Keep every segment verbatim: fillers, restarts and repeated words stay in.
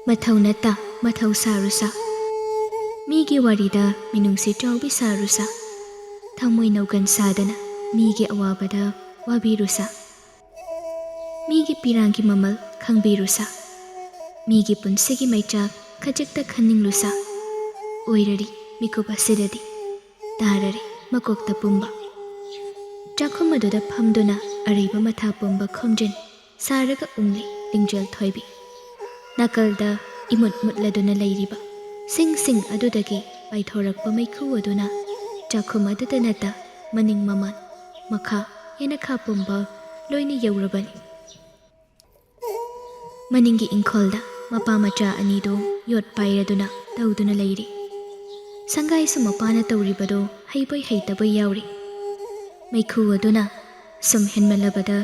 ꯃꯊꯧ ꯅꯠꯇ ꯃꯊꯧ ꯁꯥꯔꯨꯁꯥ, ꯃꯤꯒꯤ ꯋꯥꯔꯤꯗ ꯃꯤꯅꯨꯡꯁꯤ ꯆꯥꯎꯕꯤ ꯁꯥꯔꯨꯁꯥ, ꯊꯃꯣꯏ ꯅꯧꯒꯟ ꯁꯥꯗꯅ ꯃꯤꯒꯤ ꯑꯋꯥꯕꯗ ꯋꯥꯕꯤꯔꯨꯁꯥ, ꯃꯤꯒꯤ ꯄꯤꯔꯥꯡꯒꯤ ꯃꯃꯜ ꯈꯪꯕꯤꯔꯨꯁꯥ, ꯃꯤꯒꯤ ꯄꯨꯟꯁꯤꯒꯤ ꯃꯩꯆꯥꯛ ꯈꯖꯤꯛꯇ ꯈꯟꯅꯤꯡꯂꯨꯁꯥ꯫ ꯑꯣꯏꯔꯔꯤ ꯃꯤꯀꯨꯞ ꯑꯁꯤꯗꯗꯤ, ꯇꯥꯔꯔꯤ ꯃꯀꯣꯛꯇ ꯄꯨꯝꯕ꯫ ꯆꯥꯛꯈꯨꯝ ꯑꯗꯨꯗ ꯐꯝꯗꯨꯅ ꯑꯔꯩꯕ ꯃꯊꯥ ꯄꯨꯝꯕ ꯈꯣꯝꯖꯤꯟ ꯁꯥꯔꯒ ꯎꯪꯂꯤ ꯂꯤꯡꯖꯦꯜ ꯊꯣꯏꯕꯤ꯫ ꯅꯥꯀꯜꯗ ꯏꯃꯨꯠ ꯃꯨꯠꯂꯗꯨꯅ ꯂꯩꯔꯤꯕ ꯁꯤꯡ ꯁꯤꯡ ꯑꯗꯨꯗꯒꯤ ꯄꯥꯏꯊꯣꯔꯛꯄ ꯃꯩꯈꯨ ꯑꯗꯨꯅ ꯆꯥꯛꯈꯨꯝ ꯑꯗꯨꯗ ꯅꯠꯇ ꯃꯅꯤꯡ ꯃꯃꯥꯡ, ꯃꯈꯥ ꯌꯦꯅꯈꯥ ꯄꯨꯝꯕ ꯂꯣꯏꯅ ꯌꯧꯔꯕꯅꯤ꯫ ꯃꯅꯤꯡꯒꯤ ꯏꯪꯈꯣꯜꯗ ꯃꯄꯥ ꯃꯆꯥ ꯑꯅꯤꯗꯨ ꯌꯣꯠ ꯄꯥꯏꯔꯗꯨꯅ ꯇꯧꯗꯨꯅ ꯂꯩꯔꯤ꯫ ꯁꯪꯒꯥꯏꯁꯨ ꯃꯄꯥꯅ ꯇꯧꯔꯤꯕꯗꯨ ꯍꯩꯕꯣꯏ ꯍꯩꯇꯕꯣꯏ ꯌꯥꯎꯔꯤ꯫ ꯃꯩꯈꯨ ꯑꯗꯨꯅ ꯁꯨꯝ ꯍꯦꯟꯃꯜꯂꯕꯗ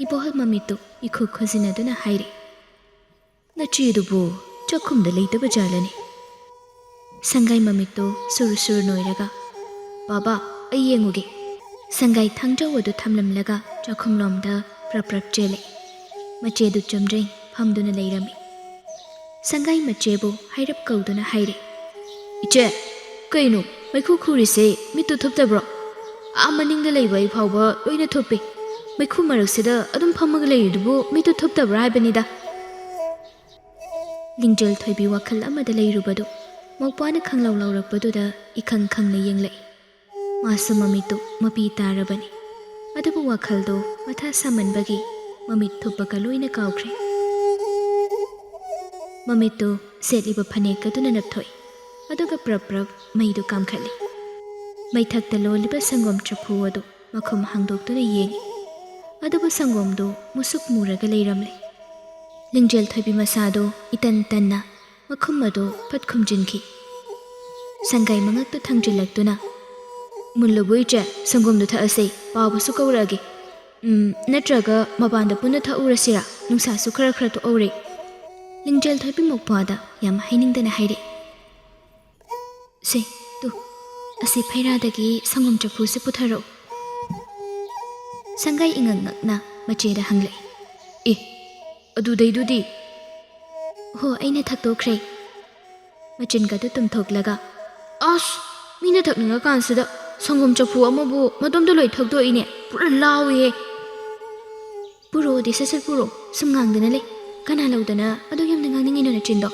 ꯏꯕꯣꯍꯜ ꯃꯃꯤꯠꯇꯨ ꯏꯈꯨ ꯈꯨꯖꯤꯟꯅꯗꯨꯅ ꯍꯥꯏꯔꯤ, "ꯅꯆꯦꯗꯨꯕꯨ ꯆꯥꯛꯈꯨꯝꯗ ꯂꯩꯇꯕ ꯖꯥꯠꯂꯅꯦ?" ꯁꯪꯒꯥꯏ ꯃꯃꯤꯠꯇꯨ ꯁꯨꯔꯨ ꯁꯨꯔꯨ ꯅꯣꯏꯔꯒ, "ꯕꯥꯕꯥ, ꯑꯩ ꯌꯦꯡꯉꯨꯒꯦ꯫" ꯁꯪꯒꯥꯏ ꯊꯥꯡꯖꯧ ꯑꯗꯨ ꯊꯝꯂꯝꯂꯒ ꯆꯥꯛꯈꯨꯝꯂꯣꯝꯗ ꯄ꯭ꯔꯞ ꯄ꯭ꯔꯞ ꯆꯦꯜꯂꯦ꯫ ꯃꯆꯦꯗꯨ ꯆꯨꯝꯗ꯭ꯔꯤꯡ ꯐꯝꯗꯨꯅ ꯂꯩꯔꯝꯃꯤ꯫ ꯁꯪꯒꯥꯏ ꯃꯆꯦꯕꯨ ꯍꯥꯏꯔꯞ ꯀꯧꯗꯨꯅ ꯍꯥꯏꯔꯦ, "ꯏꯆꯦ, ꯀꯩꯅꯣ ꯃꯩꯈꯨ ꯈꯨꯔꯤꯁꯦ? ꯃꯤꯠꯇꯨ ꯊꯨꯞꯇꯕ꯭ꯔꯣ? ꯑꯥ ꯃꯅꯤꯡꯗ ꯂꯩꯕ ꯑꯩ ꯐꯥꯎꯕ ꯂꯣꯏꯅ ꯊꯨꯞꯄꯤ꯫ ꯃꯩꯈꯨ ꯃꯔꯛꯁꯤꯗ ꯑꯗꯨꯝ ꯐꯝꯃꯒ ꯂꯩꯔꯤꯗꯨꯕꯨ ꯃꯤꯠꯇꯨ ꯊꯨꯞꯇꯕ꯭ꯔꯥ ꯍꯥꯏꯕꯅꯤꯗ?" ꯂꯤꯡꯖꯦꯜ ꯊꯣꯏꯕꯤ ꯋꯥꯈꯜ ꯑꯃꯗ ꯂꯩꯔꯨꯕꯗꯨ ꯃꯧꯄ꯭ꯋꯥꯅ ꯈꯪꯂꯧ ꯂꯧꯔꯛꯄꯗꯨꯗ ꯏꯈꯪ ꯈꯪꯅ ꯌꯦꯡꯂꯛꯏ꯫ ꯃꯥꯁꯨ ꯃꯃꯤꯠꯇꯨ ꯃꯄꯤ ꯇꯥꯔꯕꯅꯤ꯫ ꯑꯗꯨꯕꯨ ꯋꯥꯈꯜꯗꯨ ꯃꯊꯥ ꯁꯥꯃꯟꯕꯒꯤ ꯃꯃꯤꯠ ꯊꯨꯞꯄꯒ ꯂꯣꯏꯅ ꯀꯥꯎꯈ꯭ꯔꯦ꯫ ꯃꯃꯤꯠꯇꯨ ꯁꯦꯠꯂꯤꯕ ꯐꯅꯦꯛ ꯑꯗꯨꯅ ꯅꯞꯊꯣꯛꯏ꯫ ꯑꯗꯨꯒ ꯄ꯭ꯔꯞ ꯄ꯭ꯔꯞ ꯃꯩꯗꯨ ꯀꯥꯝꯈꯠꯂꯤ꯫ ꯃꯩꯊꯛꯇ ꯂꯣꯜꯂꯤꯕ ꯁꯪꯒꯣꯝ ꯆꯐꯨ ꯑꯗꯨ ꯃꯈꯨꯝ ꯍꯥꯡꯗꯣꯛꯇꯨꯅ ꯌꯦꯡꯉꯤ꯫ ꯑꯗꯨꯕꯨ ꯁꯪꯒꯣꯝꯗꯨ ꯃꯨꯁꯨꯛ ꯃꯨꯔꯒ ꯂꯩꯔꯝꯂꯦ꯫ ꯂꯤꯡꯖꯦꯜ ꯊꯣꯏꯕꯤ ꯃꯁꯥꯗꯨ ꯏꯇꯟ ꯇꯟꯅ ꯃꯈꯨꯝ ꯑꯗꯨ ꯐꯠ ꯈꯨꯝꯖꯤꯟꯈꯤ꯫ ꯁꯪꯒꯥꯏ ꯃꯉꯛꯇꯨ ꯊꯥꯡꯖꯤꯜꯂꯛꯇꯨꯅ, "ꯃꯨꯜꯂꯕꯣ ꯏꯆꯦ? ꯁꯪꯒꯣꯝꯗꯨ ꯊꯛꯑꯁꯦ, ꯄꯥꯕꯁꯨ ꯀꯧꯔꯛꯑꯒꯦ꯫ ꯎꯝ, ꯅꯠꯇ꯭ꯔꯒ ꯃꯄꯥꯟꯗ ꯄꯨꯟꯅ ꯊꯛꯎꯔꯁꯤꯔꯥ? ꯅꯨꯡꯁꯥꯁꯨ ꯈꯔ ꯈꯔ ꯊꯣꯛꯍꯧꯔꯦ꯫" ꯂꯤꯡꯖꯦꯜ ꯊꯣꯏꯕꯤ ꯃꯧꯄ꯭ꯋꯥꯗ ꯌꯥꯝ ꯍꯥꯏꯅꯤꯡꯗꯅ ꯍꯥꯏꯔꯛꯏ꯫ "ꯁꯦ, ꯇꯨ, ꯑꯁꯤ ꯐꯩꯔꯥꯗꯒꯤ ꯁꯪꯒꯣꯝ ꯆꯐꯨꯁꯦ ꯄꯨꯊꯔꯛꯎ꯫" ꯁꯪꯒꯥꯏ ꯏꯉꯛ ꯉꯛꯅ ꯃꯆꯦꯗ ꯍꯪꯂꯛꯏ, "ꯑꯦ, ꯑꯗꯨꯗꯩꯗꯨꯗꯤ?" "ꯍꯣ, ꯑꯩꯅ ꯊꯛꯇꯣꯛꯈ꯭ꯔꯦ꯫" ꯃꯆꯤꯟꯒꯗꯨ ꯇꯨꯝꯊꯣꯛꯂꯒ, "ꯑꯁ, ꯃꯤꯅ ꯊꯛꯅꯤꯡꯉꯀꯥꯟꯁꯤꯗ ꯁꯪꯒꯣꯝ ꯆꯐꯨ ꯑꯃꯕꯨ ꯃꯇꯣꯝꯇ ꯂꯣꯏ ꯊꯛꯇꯣꯛꯏꯅꯦ, ꯄꯨꯔꯥ ꯂꯥꯎꯏꯍꯦ꯫" "ꯄꯨꯔꯛꯑꯣꯗꯤ, ꯁꯠ ꯁꯠ ꯄꯨꯔꯛꯑꯣ, ꯁꯨꯝ ꯉꯥꯡꯗꯅ ꯂꯩ꯫ ꯀꯅꯥ ꯂꯧꯗꯅ ꯑꯗꯨꯛ ꯌꯥꯝꯅ ꯉꯥꯡꯅꯤꯡꯉꯤꯅꯣ ꯅꯆꯤꯟꯗꯣ?"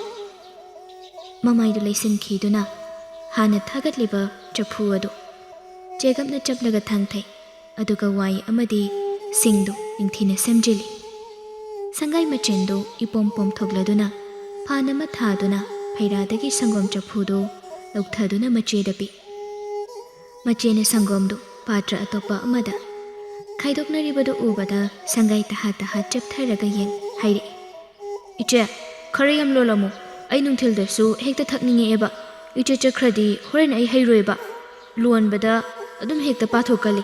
ꯃꯃꯥꯏꯗꯨ ꯂꯩꯁꯤꯟꯈꯤꯗꯨꯅ ꯍꯥꯟꯅ ꯊꯥꯒꯠꯂꯤꯕ ꯆꯐꯨ ꯑꯗꯨ ꯆꯦꯒꯞꯅ ꯆꯞꯂꯒ ꯊꯥꯡꯊꯩ꯫ ꯑꯗꯨꯒ ꯋꯥꯏ ꯑꯃꯗꯤ ꯁꯤꯡꯗꯨ ꯅꯤꯡꯊꯤꯅ ꯁꯦꯝꯖꯤꯜꯂꯤ꯫ ꯁꯪꯒꯥꯏ ꯃꯆꯤꯟꯗꯨ ꯏꯄꯣꯝ ꯄꯣꯝꯊꯣꯛꯂꯗꯨꯅ ꯐꯥꯟ ꯑꯃ ꯊꯥꯗꯨꯅ ꯐꯩꯔꯥꯗꯒꯤ ꯁꯪꯒꯣꯝ ꯆꯐꯨꯗꯨ ꯂꯧꯊꯗꯨꯅ ꯃꯆꯦꯗ ꯄꯤ꯫ ꯃꯆꯦꯅ ꯁꯪꯒꯣꯝꯗꯨ ꯄꯥꯇ꯭ꯔ ꯑꯇꯣꯞꯄ ꯑꯃꯗ ꯈꯥꯏꯗꯣꯛꯅꯔꯤꯕꯗꯨ ꯎꯕꯗ ꯁꯪꯒꯥꯏ ꯇꯍꯥ ꯇꯍꯥ ꯆꯞꯊꯔꯒ ꯌꯦꯡ ꯍꯥꯏꯔꯛꯏ, "ꯏꯆꯦ, ꯈꯔ ꯌꯥꯝ ꯂꯣꯜꯂꯝꯃꯨ꯫ ꯑꯩ ꯅꯨꯡꯊꯤꯜꯗꯁꯨ ꯍꯦꯛꯇ ꯊꯛꯅꯤꯡꯉꯛꯑꯦꯕ꯫ ꯏꯆꯦ ꯆꯠꯈ꯭ꯔꯗꯤ ꯍꯣꯔꯦꯟ ꯑꯩ ꯍꯩꯔꯣꯏꯕ꯫ ꯂꯣꯟꯕꯗ ꯑꯗꯨꯝ ꯍꯦꯛꯇ ꯄꯥꯊꯣꯛꯀꯜꯂꯤ꯫"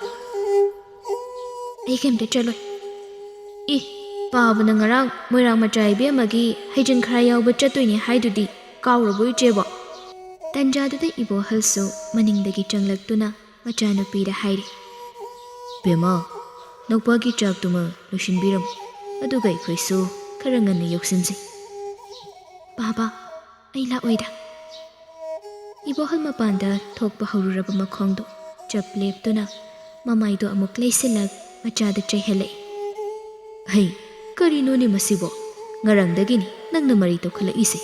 "ꯑꯩ ꯀꯩꯝꯇ ꯆꯠꯂꯣꯏ꯫" "ꯏ, ꯄꯥꯕꯅ ꯉꯔꯥꯡ ꯃꯣꯏꯔꯥꯡ ꯃꯆꯥ ꯏꯕꯦꯝꯃꯒꯤ ꯍꯩꯖꯤꯡ ꯈꯔ ꯌꯥꯎꯕ ꯆꯠꯇꯣꯏꯅꯦ ꯍꯥꯏꯗꯨꯗꯤ ꯀꯥꯎꯔꯕꯣ ꯏꯆꯦꯕꯣ?" ꯇꯟꯖꯥꯗꯨꯗ ꯏꯕꯣꯍꯜꯁꯨ ꯃꯅꯤꯡꯗꯒꯤ ꯆꯪꯂꯛꯇꯨꯅ ꯃꯆꯥꯅꯨꯄꯤꯗ ꯍꯥꯏꯔꯤ, "ꯕꯦꯝꯃ, ꯅꯧꯄꯥꯒꯤ ꯆꯥꯛꯇꯨꯃ ꯂꯣꯏꯁꯤꯟꯕꯤꯔꯝꯃꯨ, ꯑꯗꯨꯒ ꯑꯩꯈꯣꯏꯁꯨ ꯈꯔ ꯉꯟꯅ ꯌꯧꯁꯤꯟꯁꯤ꯫" "ꯕꯥꯕꯥ, ꯑꯩ ꯂꯥꯛꯑꯣꯏꯗ꯫" ꯏꯕꯣꯍꯜ ꯃꯄꯥꯟꯗ ꯊꯣꯛꯄ ꯍꯧꯔꯨꯔꯕ ꯃꯈꯣꯡꯗꯣ ꯆꯞ ꯂꯦꯞꯇꯨꯅ ꯃꯃꯥꯏꯗꯣ ꯑꯃꯨꯛ ꯂꯩꯁꯤꯜꯂꯛ ꯃꯆꯥꯗ ꯆꯩꯍꯜꯂꯛꯏ, "ꯍꯩ, ꯀꯔꯤꯅꯣꯅꯦ ꯃꯁꯤꯕꯣ? ꯉꯔꯥꯡꯗꯒꯤꯅꯤ ꯅꯪꯅ ꯃꯔꯩ ꯇꯧꯈꯠꯂꯛꯏꯁꯦ꯫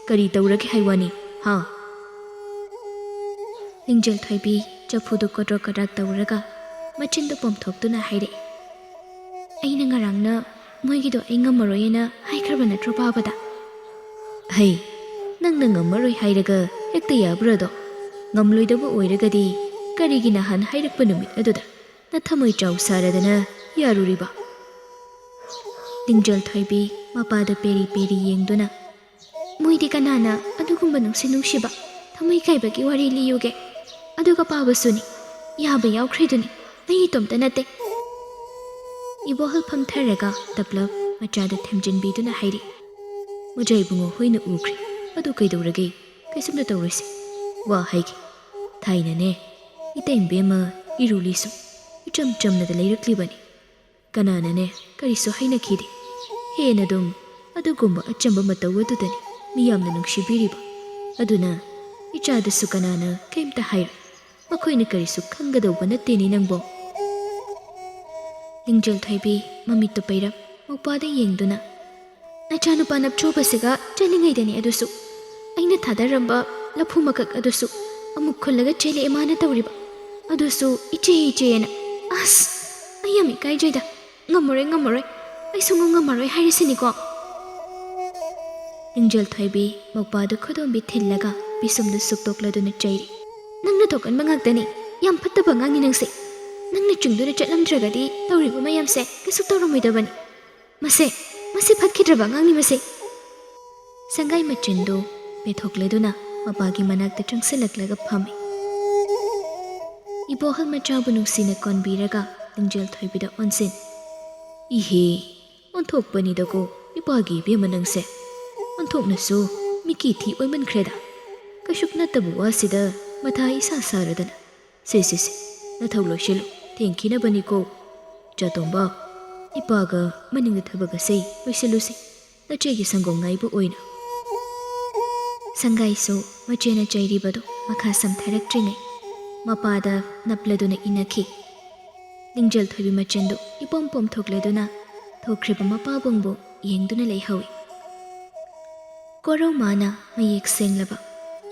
ꯀꯔꯤ ꯇꯧꯔꯒꯦ ꯍꯥꯏ ꯋꯥꯅꯤ, ꯍꯥ?" ꯂꯤꯡꯖꯦꯜ ꯊꯣꯏꯕꯤ ꯆꯐꯨꯗꯨ ꯀꯣꯗ꯭ꯔꯣꯛ ꯀꯗ꯭ꯔꯥꯛ ꯇꯧꯔꯒ ꯃꯆꯤꯟꯗꯨ ꯄꯣꯝꯊꯣꯛꯇꯨꯅ ꯍꯥꯏꯔꯛꯏ, "ꯑꯩꯅ ꯉꯔꯥꯡꯅ ꯃꯣꯏꯒꯤꯗꯣ ꯑꯩ ꯉꯝꯃꯔꯣꯏꯅ ꯍꯥꯏꯈ꯭ꯔꯕ ꯅꯠꯇ꯭ꯔꯣ ꯄꯥꯕꯗ?" "ꯍꯩ, ꯅꯪꯅ ꯉꯝꯃꯔꯣꯏ ꯍꯥꯏꯔꯒ ꯍꯦꯛꯇ ꯌꯥꯕ꯭ꯔꯥꯗꯣ? ꯉꯝꯂꯣꯏꯗꯕ ꯑꯣꯏꯔꯒꯗꯤ ꯀꯔꯤꯒꯤ ꯅꯍꯥꯟ ꯍꯥꯏꯔꯛꯄ ꯅꯨꯃꯤꯠ ꯑꯗꯨꯗ ꯅꯊꯃꯣꯏ ꯆꯥꯎ ꯁꯥꯔꯗꯅ ꯌꯥꯔꯨꯔꯤꯕ?" ꯂꯤꯡꯖꯦꯜ ꯊꯣꯏꯕꯤ ꯃꯄꯥꯗ ꯄꯦꯔꯤ ꯄꯦꯔꯤ ꯌꯦꯡꯗꯨꯅ, "ꯃꯣꯏꯗꯤ ꯀꯅꯥꯅ ꯑꯗꯨꯒꯨꯝꯕ ꯅꯨꯡꯁꯤ ꯅꯨꯡꯁꯤꯕ ꯊꯃꯣꯏ ꯀꯥꯏꯕꯒꯤ ꯋꯥꯔꯤ ꯂꯤꯌꯨꯒꯦ? ꯑꯗꯨꯒ ꯄꯥꯕꯁꯨꯅꯤ, ꯌꯥꯕ ꯌꯥꯎꯈ꯭ꯔꯤꯗꯨꯅꯤ, ꯑꯩ ꯏꯇꯣꯝꯇ ꯅꯠꯇꯦ꯫" ꯏꯕꯣꯍꯜ ꯐꯝꯊꯔꯒ ꯇꯞꯂꯞ ꯃꯆꯥꯗ ꯊꯦꯝꯖꯤꯟꯕꯤꯗꯨꯅ ꯍꯥꯏꯔꯤ, "ꯃꯣꯖꯥ ꯏꯕꯨꯡꯉꯣ ꯍꯣꯏꯅ ꯎꯈ꯭ꯔꯦ꯫ ꯑꯗꯨ ꯀꯩꯗꯧꯔꯒꯦ? ꯀꯩꯁꯨꯝꯇ ꯇꯧꯔꯣꯏꯁꯦ꯫ ꯋꯥ ꯍꯥꯏꯒꯦ꯫ ꯊꯥꯏꯅꯅꯦ, ꯏꯇꯩꯃ ꯕꯦꯝꯃ ꯏꯔꯨꯂꯤꯁꯨ ꯏꯆꯝ ꯆꯝꯅꯗ ꯂꯩꯔꯛꯂꯤꯕꯅꯤ꯫ ꯀꯅꯥꯅꯅꯦ ꯀꯔꯤꯁꯨ ꯍꯥꯏꯅꯈꯤꯗꯦ꯫ ꯍꯦꯟꯅ ꯑꯗꯨꯝ ꯑꯗꯨꯒꯨꯝꯕ ꯑꯆꯝꯕ ꯃꯇꯧ ꯑꯗꯨꯗꯅꯤ ꯃꯤꯌꯥꯝꯅ ꯅꯨꯡꯁꯤꯕꯤꯔꯤꯕ꯫ ꯑꯗꯨꯅ ꯏꯆꯥꯗꯁꯨ ꯀꯅꯥꯅ ꯀꯩꯝꯇ ꯍꯥꯏꯔꯣꯏ꯫ ꯃꯈꯣꯏꯅ ꯀꯔꯤꯁꯨ ꯈꯪꯒꯗꯧꯕ ꯅꯠꯇꯦꯅꯦ ꯅꯪꯕꯣ꯫ ꯂꯤꯡꯖꯦꯜ ꯊꯣꯏꯕꯤ ꯃꯃꯤꯠꯇꯨ ꯄꯩꯔꯞ ꯃꯧꯄꯥꯗ ꯌꯦꯡꯗꯨꯅ, "ꯅꯆꯥꯅꯨꯄꯥ ꯅꯞꯆꯨꯕꯁꯤꯒ ꯆꯦꯜꯂꯤꯉꯩꯗꯅꯤ ꯑꯗꯨꯁꯨ꯫ ꯑꯩꯅ ꯊꯥꯗꯔꯝꯕ ꯂꯐꯨ ꯃꯀꯛ ꯑꯗꯨꯁꯨ ꯑꯃꯨꯛ ꯈꯨꯜꯂꯒ ꯆꯦꯜꯂꯛꯑꯦ ꯃꯥꯅ ꯇꯧꯔꯤꯕ꯫ ꯑꯗꯨꯁꯨ ꯏꯆꯦ, ꯏꯆꯦꯅ꯫ ꯑꯁ! ꯑꯩ ꯌꯥꯝ ꯏꯀꯥꯏꯖꯩꯗ꯫ ꯉꯝꯃꯔꯣꯏ, ꯉꯝꯃꯔꯣꯏ꯫ ꯑꯩ ꯁꯨꯡꯉꯝ ꯉꯝꯃꯔꯣꯏ ꯍꯥꯏꯔꯤꯁꯤꯅꯤꯀꯣ꯫" ꯂꯤꯡꯖꯦꯜ ꯊꯣꯏꯕꯤ ꯃꯧꯄꯥꯗꯨ ꯈꯨꯗꯣꯝꯕꯤ ꯊꯤꯜꯂꯒ ꯄꯤꯁꯨꯝꯗꯨ ꯁꯨꯛꯇꯣꯛꯂꯗꯨꯅ ꯆꯩꯔꯤ꯫ "ꯅꯪꯅ ꯊꯣꯛꯍꯟꯕ ꯉꯥꯛꯇꯅꯤ꯫ ꯌꯥꯝ ꯐꯠꯇꯕ ꯑꯉꯥꯡꯅꯤ ꯅꯪꯁꯦ꯫ ꯅꯪꯅ ꯆꯤꯡꯗꯨꯅ ꯆꯠꯂꯝꯗ꯭ꯔꯒꯗꯤ ꯇꯧꯔꯤꯕ ꯃꯌꯥꯝꯁꯦ ꯀꯩꯁꯨ ꯇꯧꯔꯝꯃꯣꯏꯗꯕꯅꯤ꯫ ꯃꯁꯦ, ꯃꯁꯤ ꯐꯠꯈꯤꯗ꯭ꯔꯕ ꯑꯉꯥꯡꯅꯤ ꯃꯁꯦ꯫" ꯁꯪꯒꯥꯏ ꯃꯆꯤꯟꯗꯨ ꯄꯦꯊꯣꯛꯂꯗꯨꯅ ꯃꯄꯥꯒꯤ ꯃꯅꯥꯛꯇ ꯆꯪꯁꯤꯜꯂꯛꯂꯒ ꯐꯝꯃꯤ꯫ ꯏꯕꯣꯍꯜ ꯃꯆꯥꯕꯨ ꯅꯨꯡꯁꯤꯅ ꯀꯣꯟꯕꯤꯔꯒ ꯂꯤꯡꯖꯦꯜ ꯊꯣꯏꯕꯤꯗ ꯑꯣꯟꯁꯤꯟ꯫ "ꯏꯍꯦ, ꯑꯣꯟꯊꯣꯛꯄꯅꯤꯗꯀꯣ ꯏꯄꯥꯒꯤ ꯏꯕꯦꯝꯃ ꯅꯪꯁꯦ꯫ ꯑꯣꯟꯊꯣꯛꯅꯁꯨ ꯃꯤꯀꯤ ꯊꯤ ꯑꯣꯏꯃꯟꯈ꯭ꯔꯦꯗ꯫ ꯀꯩꯁꯨ ꯅꯠꯇꯕ ꯋꯥꯁꯤꯗ ꯃꯊꯥ ꯏꯁꯥ ꯁꯥꯔꯗꯅ꯫ ꯁꯦ, ꯁꯦ, ꯁꯦ, ꯅꯊꯧ ꯂꯣꯏꯁꯤꯜꯂꯨ, ꯊꯦꯡꯈꯤꯅꯕꯅꯤꯀꯣ꯫ ꯆꯥꯇꯣꯝꯕ, ꯏꯄꯥꯒ ꯃꯅꯤꯡꯗ ꯊꯕꯛ ꯑꯁꯦ ꯂꯣꯏꯁꯤꯜꯂꯨꯁꯤ, ꯅꯆꯦꯒꯤ ꯁꯪꯒꯣꯝ ꯉꯥꯏꯕ ꯑꯣꯏꯅ꯫" ꯁꯪꯒꯥꯏꯁꯨ ꯃꯆꯦꯅ ꯆꯩꯔꯤꯕꯗꯨ ꯃꯈꯥ ꯁꯝꯊꯔꯛꯇ꯭ꯔꯤꯉꯩ ꯃꯄꯥꯗ ꯅꯞꯂꯗꯨꯅ ꯏꯟꯅꯈꯤ꯫ ꯂꯤꯡꯖꯦꯜ ꯊꯣꯏꯕꯤ ꯃꯆꯤꯟꯗꯨ ꯏꯄꯣꯝ ꯄꯣꯝꯊꯣꯛꯂꯗꯨꯅ ꯊꯣꯛꯈ꯭ꯔꯤꯕ ꯃꯄꯥꯕꯨꯡꯕꯨ ꯌꯦꯡꯗꯨꯅ ꯂꯩꯍꯧꯏ꯫ ꯀꯣꯔꯧ ꯃꯥꯅ ꯃꯌꯦꯛ ꯁꯦꯡꯂꯕ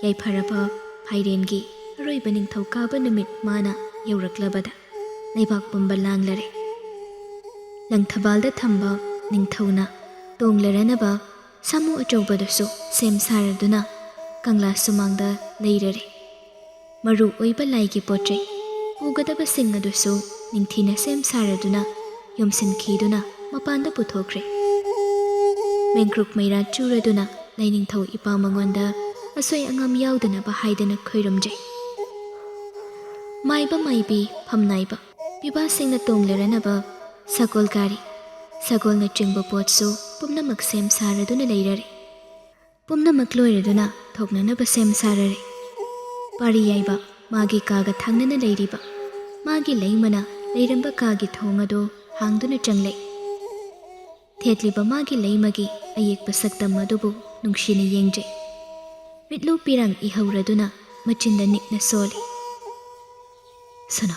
ꯌꯥꯏꯐꯔꯕ ꯐꯥꯏꯔꯦꯟꯒꯤ ꯑꯔꯣꯏꯕ ꯅꯤꯡꯊꯧꯀꯥꯕ ꯅꯨꯃꯤꯠ ꯃꯥꯅ ꯌꯧꯔꯛꯂꯕꯗ ꯂꯩꯕꯥꯛ ꯄꯨꯝꯕ ꯂꯥꯡꯂꯔꯦ꯫ ꯂꯪꯊꯕꯥꯜꯗ ꯊꯝꯕ ꯅꯤꯡꯊꯧꯅ ꯇꯣꯡꯂꯔꯅꯕ ꯁꯥꯃꯨ ꯑꯆꯧꯕꯗꯨꯁꯨ ꯁꯦꯝ ꯁꯥꯔꯗꯨꯅ ꯀꯪꯂꯥ ꯁꯨꯃꯥꯡꯗ ꯂꯩꯔꯔꯦ꯫ ꯃꯔꯨ ꯑꯣꯏꯕ ꯂꯥꯏꯒꯤ ꯄꯣꯠ ꯆꯩ ꯄꯨꯒꯗꯕꯁꯤꯡ ꯑꯗꯨꯁꯨ ꯅꯤꯡꯊꯤꯅ ꯁꯦꯝ ꯁꯥꯔꯗꯨꯅ ꯌꯣꯝꯁꯤꯟꯈꯤꯗꯨꯅ ꯃꯄꯥꯟꯗ ꯄꯨꯊꯣꯛꯈ꯭ꯔꯦ꯫ ꯃꯦꯡꯀ꯭ꯔꯨꯛ ꯃꯩꯔꯥ ꯆꯨꯔꯗꯨꯅ ꯂꯥꯏꯅꯤꯡꯊꯧ ꯏꯄꯥ ꯃꯉꯣꯟꯗ ꯑꯁꯣꯏ ꯑꯉꯥꯝ ꯌꯥꯎꯗꯅꯕ ꯍꯥꯏꯗꯅ ꯈꯣꯏꯔꯨꯝꯖꯩ꯫ ꯃꯥꯏꯕ ꯃꯥꯏꯕꯤ ꯐꯝꯅꯥꯏꯕ ꯄꯤꯕꯥꯁꯤꯡꯅ ꯇꯣꯡꯂꯔꯅꯕ ꯁꯒꯣꯜ ꯒꯥꯔꯤ, ꯁꯒꯣꯜꯅꯆꯤꯡꯕ ꯄꯣꯠꯁꯨ ꯄꯨꯝꯅꯃꯛ ꯁꯦꯝ ꯁꯥꯔꯗꯨꯅ ꯂꯩꯔꯔꯦ꯫ ꯄꯨꯝꯅꯃꯛ ꯂꯣꯏꯔꯗꯨꯅ ꯊꯣꯛꯅꯅꯕ ꯁꯦꯝ ꯁꯥꯔꯔꯦ꯫ ꯄꯥꯔꯤ ꯌꯥꯏꯕ ꯃꯥꯒꯤ ꯀꯥꯒ ꯊꯪꯅꯅ ꯂꯩꯔꯤꯕ ꯃꯥꯒꯤ ꯂꯩꯃꯅ ꯂꯩꯔꯝꯕ ꯀꯥꯒꯤ ꯊꯣꯡ ꯑꯗꯨ ꯍꯥꯡꯗꯨꯅ ꯆꯪꯂꯛꯏ꯫ ꯊꯦꯠꯂꯤꯕ ꯃꯥꯒꯤ ꯂꯩꯃꯒꯤ ꯑꯌꯦꯛꯄ ꯁꯛꯇꯝ ꯑꯗꯨꯕꯨ ꯅꯨꯡꯁꯤꯅ ꯌꯦꯡꯖꯩ꯫ ꯃꯤꯠꯂꯨ ꯄꯤꯔꯥꯡ ꯏꯍꯧꯔꯗꯨꯅ ꯃꯆꯤꯟꯗ ꯅꯤꯛꯅ ꯁꯣꯜꯂꯤ꯫ "ꯁꯅꯥ,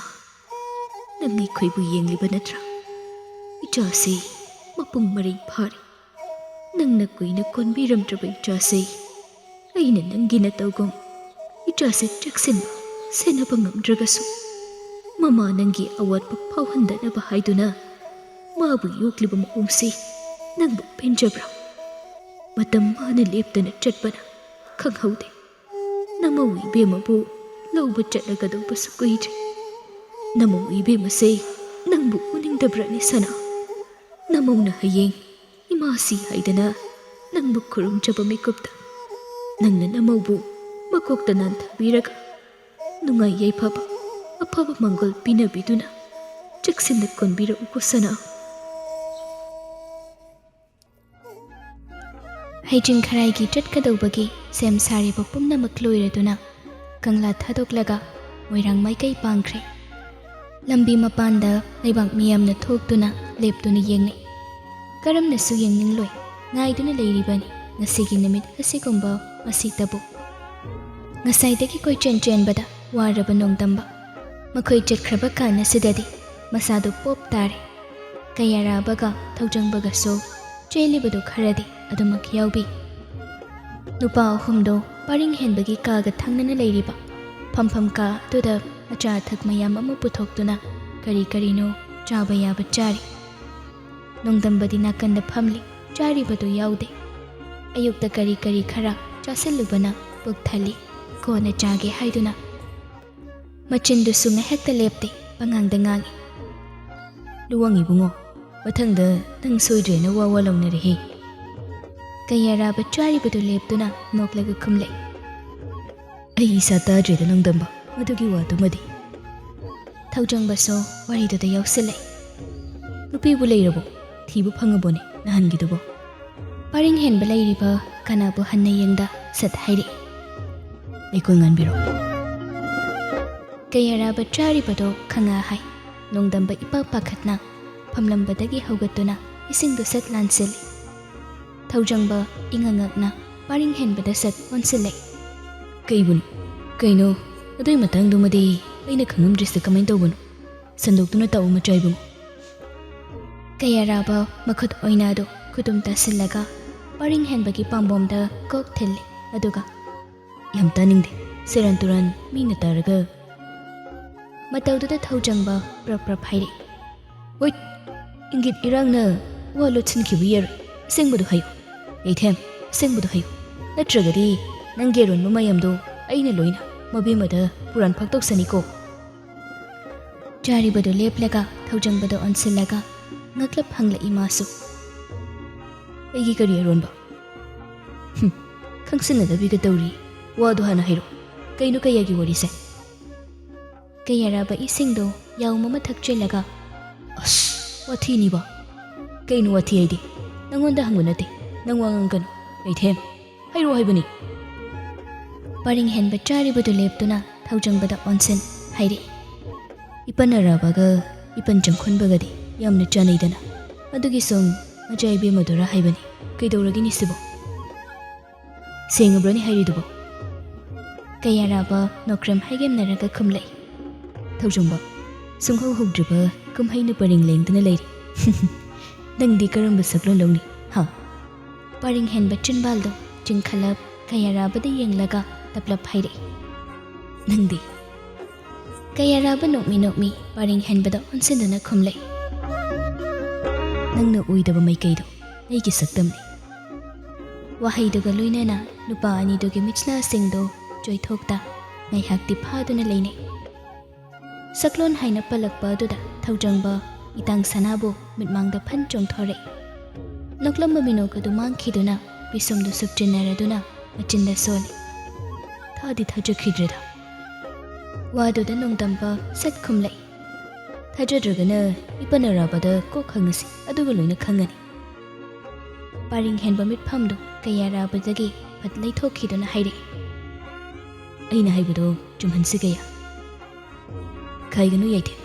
ꯅꯪ ꯑꯩꯈꯣꯏꯕꯨ ꯌꯦꯡꯂꯤꯕ ꯅꯠꯇ꯭ꯔꯥ? ꯏꯆꯥꯁꯤ ꯃꯄꯨꯡ ꯃꯔꯩ ꯐꯥꯔꯦ꯫ ꯅꯪꯅ ꯀꯨꯏꯅ ꯀꯣꯟꯕꯤꯔꯝꯗ꯭ꯔꯕ ꯏꯆꯥꯁꯤ ꯑꯩꯅ ꯅꯪꯒꯤ ꯅꯇꯧꯒꯨꯝ ꯏꯆꯥꯁꯦ ꯆꯦꯛꯁꯤꯟꯅ ꯁꯦꯟꯅꯕ ꯉꯝꯗ꯭ꯔꯒꯁꯨ, ꯃꯃꯥ ꯅꯪꯒꯤ ꯑꯋꯥꯠꯄ ꯐꯥꯎꯍꯟꯗꯅꯕ ꯍꯥꯏꯗꯨꯅ ꯃꯥꯕꯨ ꯌꯣꯛꯂꯤꯕ ꯃꯑꯣꯡꯁꯤ ꯅꯪꯕꯨ ꯄꯦꯟꯖꯕ꯭ꯔꯥ? ꯃꯇꯝ ꯃꯥꯅ ꯂꯦꯞꯇꯅ ꯆꯠꯄꯅ ꯈꯪꯍꯧꯗꯦ꯫ ꯅꯃꯧ ꯏꯕꯦꯝꯃꯕꯨ ꯂꯧꯕ ꯆꯠꯂꯒꯗꯧꯕꯁꯨ ꯀꯨꯏꯗ꯭ꯔꯦ꯫ ꯅꯃꯧ ꯏꯕꯦꯝꯃꯁꯦ ꯅꯪꯕꯨ ꯎꯅꯤꯡꯗꯕ꯭ꯔꯅꯦ ꯁꯅꯥ? ꯅꯃꯧꯅ ꯍꯌꯦꯡ ꯏꯃꯥꯁꯤ ꯍꯥꯏꯗꯅ ꯅꯪꯕꯨ ꯈꯨꯔꯨꯝꯖꯕ ꯃꯤꯀꯨꯞꯇ ꯅꯪꯅ ꯅꯃꯧꯕꯨ ꯃꯀꯣꯛꯇ ꯅꯥꯟꯊꯕꯤꯔꯒ ꯅꯨꯡꯉꯥꯏ ꯌꯥꯏꯐꯕ ꯑꯐꯕ ꯃꯪꯒꯣꯜ ꯄꯤꯅꯕꯤꯗꯨꯅ ꯆꯦꯛꯁꯤꯟꯅ ꯀꯣꯟꯕꯤꯔꯛꯎꯀꯣ ꯁꯅꯥ꯫" ꯍꯩꯖꯤꯡ ꯈꯔꯥꯏꯒꯤ ꯆꯠꯀꯗꯧꯕꯒꯤ ꯁꯦꯝ ꯁꯥꯔꯤꯕ ꯄꯨꯝꯅꯃꯛ ꯂꯣꯏꯔꯗꯨꯅ ꯀꯪꯂꯥ ꯊꯥꯗꯣꯛꯂꯒ ꯃꯣꯏꯔꯥꯡ ꯃꯥꯏꯀꯩ ꯄꯥꯡꯈ꯭ꯔꯦ꯫ ꯂꯝꯕꯤ ꯃꯄꯥꯟꯗ ꯂꯩꯕꯥꯛ ꯃꯤꯌꯥꯝꯅ ꯊꯣꯛꯇꯨꯅ ꯂꯦꯞꯇꯨꯅ ꯌꯦꯡꯅꯩ꯫ ꯀꯔꯝꯅꯁꯨ ꯌꯦꯡꯅꯤꯡꯂꯣꯏ, ꯉꯥꯏꯗꯨꯅ ꯂꯩꯔꯤꯕꯅꯤ ꯉꯁꯤꯒꯤ ꯅꯨꯃꯤꯠ ꯑꯁꯤꯒꯨꯝꯕ ꯃꯁꯤꯇꯕꯨ꯫ ꯉꯁꯥꯏꯗꯒꯤ ꯀꯣꯏꯆꯦꯟ ꯆꯦꯟꯕꯗ ꯋꯥꯔꯕ ꯅꯣꯡꯗꯝꯕ꯫ ꯃꯈꯣꯏ ꯆꯠꯈ꯭ꯔꯕ ꯀꯥꯟ ꯑꯁꯤꯗꯗꯤ ꯃꯁꯥꯗꯨ ꯄꯣꯞ ꯇꯥꯔꯦ꯫ ꯀꯌꯥꯔꯥꯕꯒ ꯊꯧꯖꯪꯕꯒꯁꯨ ꯆꯦꯜꯂꯤꯕꯗꯨ ꯈꯔꯗꯤ ꯑꯗꯨꯃꯛ ꯌꯥꯎꯕꯤ꯫ ꯅꯨꯄꯥ ꯑꯍꯨꯝꯗꯣ ꯄꯔꯤꯡ ꯍꯦꯟꯕꯒꯤ ꯀꯥꯒ ꯊꯪꯅꯅ ꯂꯩꯔꯤꯕ ꯐꯝꯐꯝ ꯀꯥ ꯑꯗꯨꯗ ꯑꯆꯥ ꯑꯊꯛ ꯃꯌꯥꯝ ꯑꯃ ꯄꯨꯊꯣꯛꯇꯨꯅ ꯀꯔꯤ ꯀꯔꯤꯅꯣ ꯆꯥꯕ ꯌꯥꯕ ꯆꯥꯔꯤ꯫ ꯅꯣꯡꯗꯝꯕꯗꯤ ꯅꯥꯀꯟꯗ ꯐꯝꯂꯤ, ꯆꯥꯔꯤꯕꯗꯨ ꯌꯥꯎꯗꯦ꯫ ꯑꯌꯨꯛꯇ ꯀꯔꯤ ꯀꯔꯤ ꯈꯔ ꯆꯥꯁꯤꯜꯂꯨꯕꯅ ꯄꯨꯛ ꯊꯜꯂꯤ, ꯀꯣꯟꯅ ꯆꯥꯒꯦ ꯍꯥꯏꯗꯨꯅ꯫ ꯃꯆꯤꯟꯗꯨꯁꯨ ꯉꯥꯏꯍꯥꯛꯇ ꯂꯦꯞꯇꯦ, ꯄꯉꯥꯡꯗ ꯉꯥꯡꯏ꯫ "ꯂꯨꯋꯥꯡ ꯏꯕꯨꯡꯉꯣ, ꯃꯊꯪꯗ ꯅꯪ ꯁꯣꯏꯗ꯭ꯔꯦꯅ ꯋꯥ ꯋꯥ ꯂꯥꯎꯅꯔꯦꯍꯦ꯫" ꯀꯌꯥꯔꯥꯕ ꯆꯥꯔꯤꯕꯗꯨ ꯂꯦꯞꯇꯨꯅ ꯅꯣꯛꯂꯒ ꯈꯨꯝꯂꯦ꯫ "ꯑꯩ ꯏꯁꯥ ꯇꯥꯗ꯭ꯔꯦꯗ ꯅꯣꯡꯗꯝꯕ, ꯃꯗꯨꯒꯤ ꯋꯥꯗꯨꯃꯗꯤ꯫" ꯊꯧꯖꯪꯕꯁꯨ ꯋꯥꯔꯤꯗꯨꯗ ꯌꯥꯎꯁꯤꯜꯂꯦ꯫ "ꯅꯨꯄꯤꯕꯨ ꯂꯩꯔꯕꯣ? ꯊꯤꯕ ꯐꯪꯉꯕꯣꯅꯦ ꯅꯍꯥꯟꯒꯤꯗꯨꯕꯣ?" ꯄꯔꯤꯡ ꯍꯦꯟꯕ ꯂꯩꯔꯤꯕ ꯀꯅꯥꯕꯨ ꯍꯟꯅ ꯌꯦꯡꯗ ꯁꯠ ꯍꯥꯏꯔꯛꯏ꯫ "ꯂꯩꯀꯣꯜ ꯉꯥꯟꯕꯤꯔꯣ꯫" ꯀꯌꯥꯔꯥꯕ ꯆꯥꯔꯤꯕꯗꯣ ꯈꯪꯉ ꯍꯥꯏ꯫ ꯅꯣꯡꯗꯝꯕ ꯏꯄꯥ ꯄꯥꯈꯠꯅ ꯐꯝꯂꯝꯕꯗꯒꯤ ꯍꯧꯒꯠꯇꯨꯅ ꯏꯁꯤꯡꯗꯨ ꯁꯠ ꯂꯥꯟꯁꯤꯜꯂꯤ꯫ ꯊꯧꯖꯪꯕ ꯏꯉꯛ ꯉꯛꯅ ꯄꯥꯔꯤꯡ ꯍꯦꯟꯕꯗ ꯁꯠ ꯑꯣꯟꯁꯤꯜꯂꯦ꯫ "ꯀꯩꯕꯨꯅꯣ? ꯀꯩꯅꯣ? ꯑꯗꯨꯏ ꯃꯇꯥꯡꯗꯨꯃꯗꯤ ꯑꯩꯅ ꯈꯪꯉꯝꯗ꯭ꯔꯤꯁꯦ, ꯀꯃꯥꯏꯅ ꯇꯧꯕꯅꯣ? ꯁꯟꯗꯣꯛꯇꯨꯅ ꯇꯥꯛꯎ, ꯃꯆꯥ ꯏꯕꯨꯡꯉꯣ꯫" ꯀꯌꯥꯔꯥꯕ ꯃꯈꯨꯠ ꯑꯣꯏꯅꯥꯗꯨ ꯈꯨꯇꯨꯝ ꯇꯥꯁꯤꯜꯂꯒ ꯄꯥꯔꯤꯡ ꯍꯦꯟꯕꯒꯤ ꯄꯥꯝꯕꯣꯝꯗ ꯀꯣꯛ ꯊꯤꯜꯂꯦ꯫ ꯑꯗꯨꯒ, "ꯌꯥꯝ ꯇꯥꯅꯤꯡꯗꯦ, ꯁꯦꯔꯥꯟ ꯇꯨꯔꯥꯟ ꯃꯤꯅ ꯇꯥꯔꯒ꯫" ꯃꯇꯧꯗꯨꯗ ꯊꯧꯖꯪꯕ ꯄ꯭ꯔꯞ ꯄ꯭ꯔꯞ ꯍꯥꯏꯔꯛꯏ꯫ "ꯍꯣꯏꯠ! ꯏꯪꯒꯤꯠ ꯏꯔꯥꯡꯅ ꯋꯥ ꯂꯣꯠꯁꯤꯟꯈꯤꯕ ꯌꯥꯔꯣꯏ꯫ ꯑꯁꯦꯡꯕꯗꯨ ꯍꯥꯏꯌꯨ꯫ ꯌꯥꯏꯊꯦꯝ, ꯑꯁꯦꯡꯕꯗꯨ ꯍꯥꯏꯌꯨ꯫ ꯅꯠꯇ꯭ꯔꯒꯗꯤ ꯅꯪꯒꯤ ꯑꯔꯣꯟꯕ ꯃꯌꯥꯝꯗꯣ ꯑꯩꯅ ꯂꯣꯏꯅ ꯃꯕꯦꯝꯃꯗ ꯄꯨꯔꯥꯟ ꯐꯥꯛꯇꯣꯛꯆꯅꯤꯀꯣ꯫" ꯆꯥꯔꯤꯕꯗꯨ ꯂꯦꯞꯂꯒ ꯊꯧꯖꯪꯕꯗ ꯑꯣꯟꯁꯤꯜꯂꯒ ꯉꯛꯂꯞ ꯍꯪꯂꯛꯏ ꯃꯥꯁꯨ꯫ "ꯑꯩꯒꯤ ꯀꯔꯤ ꯑꯔꯣꯟꯕ? ꯍꯨꯝ, ꯈꯪꯁꯤꯟꯅꯗꯕꯤꯒ ꯇꯧꯔꯤ꯫ ꯋꯥꯗꯣ ꯍꯥꯟꯅ ꯍꯥꯏꯔꯣ꯫ ꯀꯩꯅꯣ ꯀꯌꯥꯒꯤ ꯋꯥꯔꯤꯁꯦ?" ꯀꯌꯥꯔꯥꯕ ꯏꯁꯤꯡꯗꯣ ꯌꯥꯎꯝ ꯑꯃ ꯊꯛꯆꯤꯜꯂꯒ, "ꯑꯁ, ꯋꯥꯊꯤꯅꯤꯕ꯫ ꯀꯩꯅꯣ ꯋꯥꯊꯤ ꯍꯥꯏꯗꯤ? ꯅꯪꯉꯣꯟꯗ ꯍꯪꯕ ꯅꯠꯇꯦ꯫ ꯅꯪ ꯋꯥ ꯉꯥꯡꯒꯅꯨ꯫ ꯌꯥꯏꯊꯦꯝ, ꯍꯥꯏꯔꯛꯑꯣ ꯍꯥꯏꯕꯅꯤ꯫" ꯄꯥꯔꯤꯡ ꯍꯦꯟꯕ ꯆꯥꯔꯤꯕꯗꯨ ꯂꯦꯞꯇꯨꯅ ꯊꯧꯖꯪꯕꯗ ꯑꯣꯟꯁꯤꯟ ꯍꯥꯏꯔꯛꯏ꯫ "ꯏꯄꯟ ꯑꯔꯥꯕꯒ ꯏꯄꯟ ꯆꯪꯈꯣꯟꯕꯒꯗꯤ ꯌꯥꯝꯅ ꯆꯥꯟꯅꯩꯗꯅ꯫ ꯑꯗꯨꯒꯤ ꯁꯨꯝ ꯃꯆꯥ ꯏꯕꯦꯝꯃꯗꯨꯔ ꯍꯥꯏꯕꯅꯤ꯫ ꯀꯩꯗꯧꯔꯒꯦꯅꯦ ꯁꯤꯕꯣ?" "ꯁꯦꯡꯉꯕ꯭ꯔꯣꯅꯦ ꯍꯥꯏꯔꯤꯗꯨꯕꯣ?" ꯀꯌꯥꯔꯥꯕ ꯅꯣꯀ꯭ꯔꯦꯝ ꯍꯥꯏꯒꯦꯝꯅꯔꯒ ꯈꯨꯝꯂꯛꯏ꯫ "ꯊꯧꯖꯪꯕ, ꯁꯨꯡꯍꯧ ꯍꯧꯗ꯭ꯔꯤꯕ ꯀꯨꯝꯍꯩꯅ ꯄꯔꯦꯡ ꯂꯦꯡꯗꯨꯅ ꯂꯩꯔꯤ꯫ ꯅꯪꯗꯤ ꯀꯔꯝꯕ ꯁꯛꯂꯣꯟ ꯂꯧꯅꯤ, ꯍꯥ?" ꯄꯔꯤꯡ ꯍꯦꯟꯕ ꯆꯤꯟꯕꯥꯜꯗꯣ ꯆꯤꯡꯈꯠꯂꯞ ꯀꯌꯥꯔꯥꯕꯗ ꯌꯦꯡꯂꯒ ꯇꯞꯂꯞ ꯍꯥꯏꯔꯛꯏ꯫ "ꯅꯪꯗꯤ?" ꯀꯌꯥꯔꯥꯕ ꯅꯣꯛꯃꯤ ꯅꯣꯛꯃꯤ ꯄꯔꯤꯡ ꯍꯦꯟꯕꯗ ꯑꯣꯟꯁꯤꯟꯗꯨꯅ ꯈꯨꯝꯂꯛꯏ꯫ "ꯅꯪꯅ ꯑꯣꯏꯗꯕ ꯃꯥꯏꯀꯩꯗꯣ ꯑꯩꯒꯤ ꯁꯛꯇꯝꯅꯤ꯫" ꯋꯥꯍꯩꯗꯨꯒ ꯂꯣꯏꯅꯅ ꯅꯨꯄꯥ ꯑꯅꯤꯗꯨꯒꯤ ꯃꯤꯠꯁꯅꯥꯁꯤꯡꯗꯣ ꯆꯣꯏꯊꯣꯛꯇ ꯉꯥꯏꯍꯥꯛꯇꯤ ꯐꯥꯗꯨꯅ ꯂꯩꯅꯩ꯫ ꯁꯛꯂꯣꯟ ꯍꯥꯏꯅ ꯄꯜꯂꯛꯄ ꯑꯗꯨꯗ ꯊꯧꯖꯪꯕ ꯏꯇꯥꯡ ꯁꯅꯥꯕꯨ ꯃꯤꯠꯃꯥꯡꯗ ꯐꯟ ꯆꯣꯡꯊꯣꯔꯛꯏ꯫ ꯅꯣꯛꯂꯝꯕ ꯃꯤꯅꯣꯛ ꯑꯗꯨ ꯃꯥꯡꯈꯤꯗꯨꯅ ꯄꯤꯁꯨꯝꯗꯨ ꯁꯨꯞꯆꯤꯟꯅꯔꯗꯨꯅ ꯃꯆꯤꯟꯗ ꯁꯣꯜꯂꯤ꯫ ꯊꯥꯗꯤ ꯊꯥꯖꯈꯤꯗ꯭ꯔꯦꯗ꯫ ꯋꯥꯗꯨꯗ ꯅꯣꯡꯗꯝꯕ ꯁꯠ ꯈꯨꯝꯂꯛꯏ꯫ "ꯊꯥꯖꯗ꯭ꯔꯒꯅ ꯏꯄꯟ ꯑꯔꯥꯕꯗ ꯀꯣꯛ ꯍꯪꯉꯁꯤ, ꯑꯗꯨꯒ ꯂꯣꯏꯅ ꯈꯪꯉꯅꯤ꯫" ꯄꯔꯤꯡ ꯍꯦꯟꯕ ꯃꯤꯠꯐꯝꯗꯨ ꯀꯌꯥꯔꯥꯕꯗꯒꯤ ꯐꯠ ꯂꯩꯊꯣꯛꯈꯤꯗꯨꯅ ꯍꯥꯏꯔꯛꯏ꯫ "ꯑꯩꯅ ꯍꯥꯏꯕꯗꯣ ꯆꯨꯝꯍꯟꯁꯤ ꯀꯌꯥ꯫ ꯈꯥꯏꯒꯅꯨ ꯌꯥꯏꯊꯦꯝ꯫"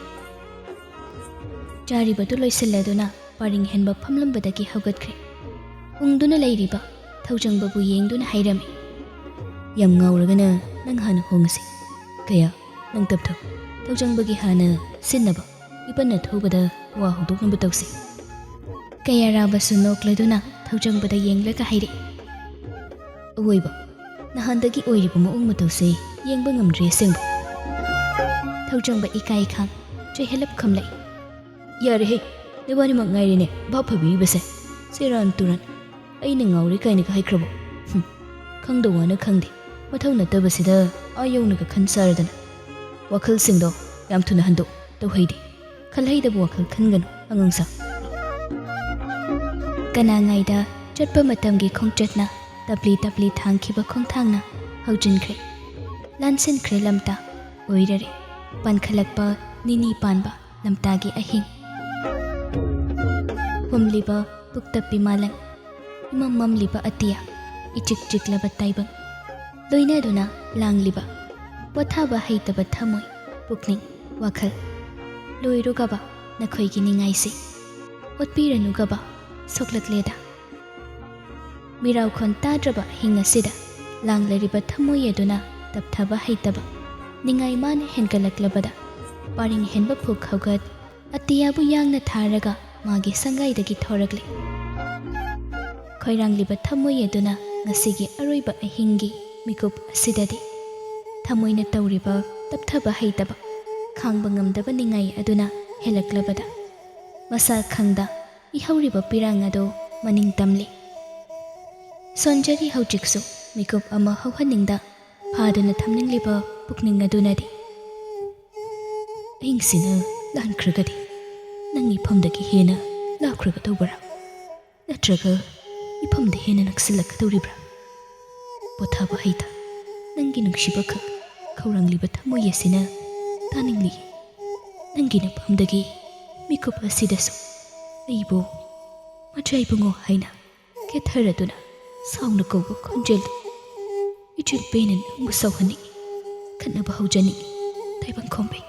ꯆꯥꯔꯤꯕꯗꯨ ꯂꯣꯏꯁꯤꯜꯂꯗꯨꯅ ꯄꯔꯤꯡ ꯍꯦꯟꯕ ꯐꯝꯂꯝꯕꯗꯒꯤ ꯍꯧꯒꯠꯈ꯭ꯔꯦ꯫ ꯎꯪꯗꯨꯅ ꯂꯩꯔꯤꯕ ꯊꯧꯖꯪꯕꯕꯨ ꯌꯦꯡꯗꯨꯅ ꯍꯥꯏꯔꯝꯃꯤ, "ꯌꯥꯝ ꯉꯥꯎꯔꯒꯅ ꯅꯪ ꯍꯥꯟꯅ ꯍꯣꯡꯉꯁꯤ꯫ ꯀꯌꯥ, ꯅꯪ ꯇꯞꯊꯧ꯫ ꯊꯧꯖꯪꯕꯒꯤ ꯍꯥꯟꯅ ꯁꯤꯟꯅꯕ ꯏꯄꯟꯅ ꯊꯧꯕꯗ ꯋꯥ ꯍꯧꯗꯣꯛꯅꯕ ꯇꯧꯁꯤ꯫" ꯀꯌꯥꯔꯥꯕꯁꯨ ꯅꯣꯛꯂꯗꯨꯅ ꯊꯧꯖꯪꯕꯗ ꯌꯦꯡꯂꯒ ꯍꯥꯏꯔꯛꯏ, "ꯑꯋꯣꯏꯕ, ꯅꯍꯥꯟꯗꯒꯤ ꯑꯣꯏꯔꯤꯕ ꯃꯑꯣꯡ ꯃꯇꯧꯁꯦ ꯌꯦꯡꯕ ꯉꯝꯗ꯭ꯔꯦ ꯑꯁꯦꯡꯕ꯫" ꯊꯧꯖꯪꯕ ꯏꯀꯥꯏ ꯈꯥꯡ ꯆꯣꯏꯍꯜꯂꯞ ꯈꯨꯝꯂꯛꯏ, "ꯌꯥꯔꯦꯍꯦ, ꯅꯕꯥꯅꯤꯃꯛ ꯉꯥꯏꯔꯦꯅꯦ ꯚꯥꯞ ꯐꯕꯤꯔꯤꯕꯁꯦ꯫ ꯁꯦꯔꯥꯟ ꯇꯨꯔꯥꯟ, ꯑꯩꯅ ꯉꯥꯎꯔꯦ ꯀꯥꯏꯅꯒ ꯍꯥꯏꯈ꯭ꯔꯕꯣ? ꯍꯨꯝ, ꯈꯪꯗꯧ ꯋꯥꯅ ꯈꯪꯗꯦ꯫ ꯃꯊꯧ ꯅꯠꯇꯕꯁꯤꯗ ꯑꯥ ꯌꯧꯅꯒ ꯈꯟ ꯁꯥꯔꯗꯅ꯫ ꯋꯥꯈꯜꯁꯤꯡꯗꯣ ꯌꯥꯝ ꯊꯨꯅ ꯍꯟꯗꯣꯛ꯫ ꯇꯧꯍꯩꯗꯦ꯫ ꯈꯜꯍꯩꯗꯕ ꯋꯥꯈꯜ ꯈꯟꯒꯅꯨ, ꯑꯉꯥꯡꯁꯥ꯫" ꯀꯅꯥꯉꯥꯏꯗ ꯆꯠꯄ ꯃꯇꯝꯒꯤ ꯈꯣꯡꯆꯠꯅ ꯇꯞꯂꯤ ꯇꯞꯂꯤ ꯊꯥꯡꯈꯤꯕ ꯈꯣꯡꯊꯥꯡꯅ ꯍꯧꯖꯤꯟꯈ꯭ꯔꯦ꯫ ꯂꯥꯟꯁꯤꯟꯈ꯭ꯔꯦ ꯂꯝꯇꯥ꯫ ꯑꯣꯏꯔꯔꯦ ꯄꯥꯟꯈꯠꯂꯛꯄ ꯅꯤꯅꯤ ꯄꯥꯟꯕ ꯂꯝꯇꯥꯒꯤ ꯑꯍꯤꯡ꯫ ꯍꯨꯝꯂꯤꯕ ꯄꯨꯛꯇꯞꯄꯤ ꯃꯥꯂꯪ, ꯏꯃꯝ ꯃꯝꯂꯤꯕ ꯑꯇꯤꯌꯥ, ꯏꯆꯤꯛ ꯆꯤꯛꯂꯕ ꯇꯥꯏꯕꯪ, ꯂꯣꯏꯅꯗꯨꯅ ꯂꯥꯡꯂꯤꯕ ꯄꯣꯊꯥꯕ ꯍꯩꯇꯕ ꯊꯃꯣꯏ, ꯄꯨꯛꯅꯤꯡ, ꯋꯥꯈꯜ꯫ ꯂꯣꯏꯔꯨꯒꯕ ꯅꯈꯣꯏꯒꯤ ꯅꯤꯡꯉꯥꯏꯁꯤ, ꯑꯣꯠꯄꯤꯔꯅꯨꯒꯕ ꯁꯣꯛꯂꯛꯂꯦꯗ꯫ ꯃꯤꯔꯥꯎꯈꯣꯟ ꯇꯥꯗ꯭ꯔꯕ ꯑꯍꯤꯡ ꯑꯁꯤꯗ ꯂꯥꯡꯂꯔꯤꯕ ꯊꯃꯣꯏ ꯑꯗꯨꯅ ꯇꯞꯊꯕ ꯍꯩꯇꯕ ꯅꯤꯡꯉꯥꯏ ꯃꯥꯅ ꯍꯦꯟꯒꯠꯂꯛꯂꯕꯗ, ꯄꯥꯔꯤꯡ ꯍꯦꯟꯕ ꯐꯨꯛ ꯍꯧꯒꯠ ꯑꯇꯤꯌꯥꯕꯨ ꯌꯥꯡꯅ ꯊꯥꯔꯒ ꯃꯥꯒꯤ ꯁꯪꯒꯥꯏꯗꯒꯤ ꯊꯣꯔꯛꯂꯤ꯫ ꯈꯣꯏꯔꯥꯡꯂꯤꯕ ꯊꯃꯣꯏ ꯑꯗꯨꯅ ꯉꯁꯤꯒꯤ ꯑꯔꯣꯏꯕ ꯑꯍꯤꯡꯒꯤ ꯃꯤꯀꯨꯞ ꯑꯁꯤꯗꯗꯤ ꯊꯃꯣꯏꯅ ꯇꯧꯔꯤꯕ ꯇꯞꯊꯕ ꯍꯩꯇꯕ, ꯈꯥꯡꯕ ꯉꯝꯗꯕ ꯅꯤꯡꯉꯥꯏ ꯑꯗꯨꯅ ꯍꯦꯜꯂꯛꯂꯕꯗ, ꯃꯁꯥ ꯈꯪꯗ ꯏꯍꯧꯔꯤꯕ ꯄꯤꯔꯥꯡ ꯑꯗꯨ ꯃꯅꯤꯡ ꯇꯝꯂꯤ꯫ ꯁꯣꯟꯖꯔꯤ ꯍꯧꯖꯤꯛꯁꯨ ꯃꯤꯀꯨꯞ ꯑꯃ ꯍꯧꯍꯟꯅꯤꯡꯗ ꯐꯥꯗꯨꯅ ꯊꯝꯅꯤꯡꯂꯤꯕ ꯄꯨꯛꯅꯤꯡ ꯑꯗꯨꯅꯗꯤ꯫ ꯑꯍꯤꯡꯁꯤꯅ ꯂꯥꯟꯈ꯭ꯔꯒꯗꯤ ꯅꯪ ꯏꯐꯝꯗꯒꯤ ꯍꯦꯟꯅ ꯂꯥꯞꯈ꯭ꯔꯒꯗꯧꯕ꯭ꯔꯥ? ꯅꯠꯇ꯭ꯔꯒ ꯏꯐꯝꯗ ꯍꯦꯟꯅ ꯅꯛꯁꯤꯜꯂꯛꯀꯗꯧꯔꯤꯕ꯭ꯔꯥ? ꯄꯣꯊꯥꯕ ꯍꯩꯇ ꯅꯪꯒꯤ ꯅꯨꯡꯁꯤꯕꯈꯛ ꯈꯧꯔꯥꯡꯂꯤꯕ ꯊꯃꯣꯏ ꯑꯁꯤꯅ ꯇꯥꯅꯤꯡꯂꯤ꯫ ꯅꯪꯒꯤ ꯅꯐꯝꯗꯒꯤ ꯃꯤꯀꯨꯞ ꯑꯁꯤꯗꯁꯨ ꯑꯩꯕꯨ "ꯃꯆꯥ ꯏꯕꯨꯡꯉꯣ" ꯍꯥꯏꯅ ꯀꯦꯊꯔꯗꯨꯅ ꯁꯥꯎꯅ ꯀꯧꯕ ꯈꯣꯟꯖꯦꯜꯗꯨ꯫ ꯏꯆꯤꯜ ꯄꯦꯟꯅ ꯅꯪꯕꯨ ꯁꯥꯎꯍꯟꯅꯤꯡꯏ, ꯈꯠꯅꯕ ꯍꯧꯖꯅꯤꯡꯏ꯫ ꯇꯥꯏꯕꯪ ꯈꯣꯝꯕꯩ,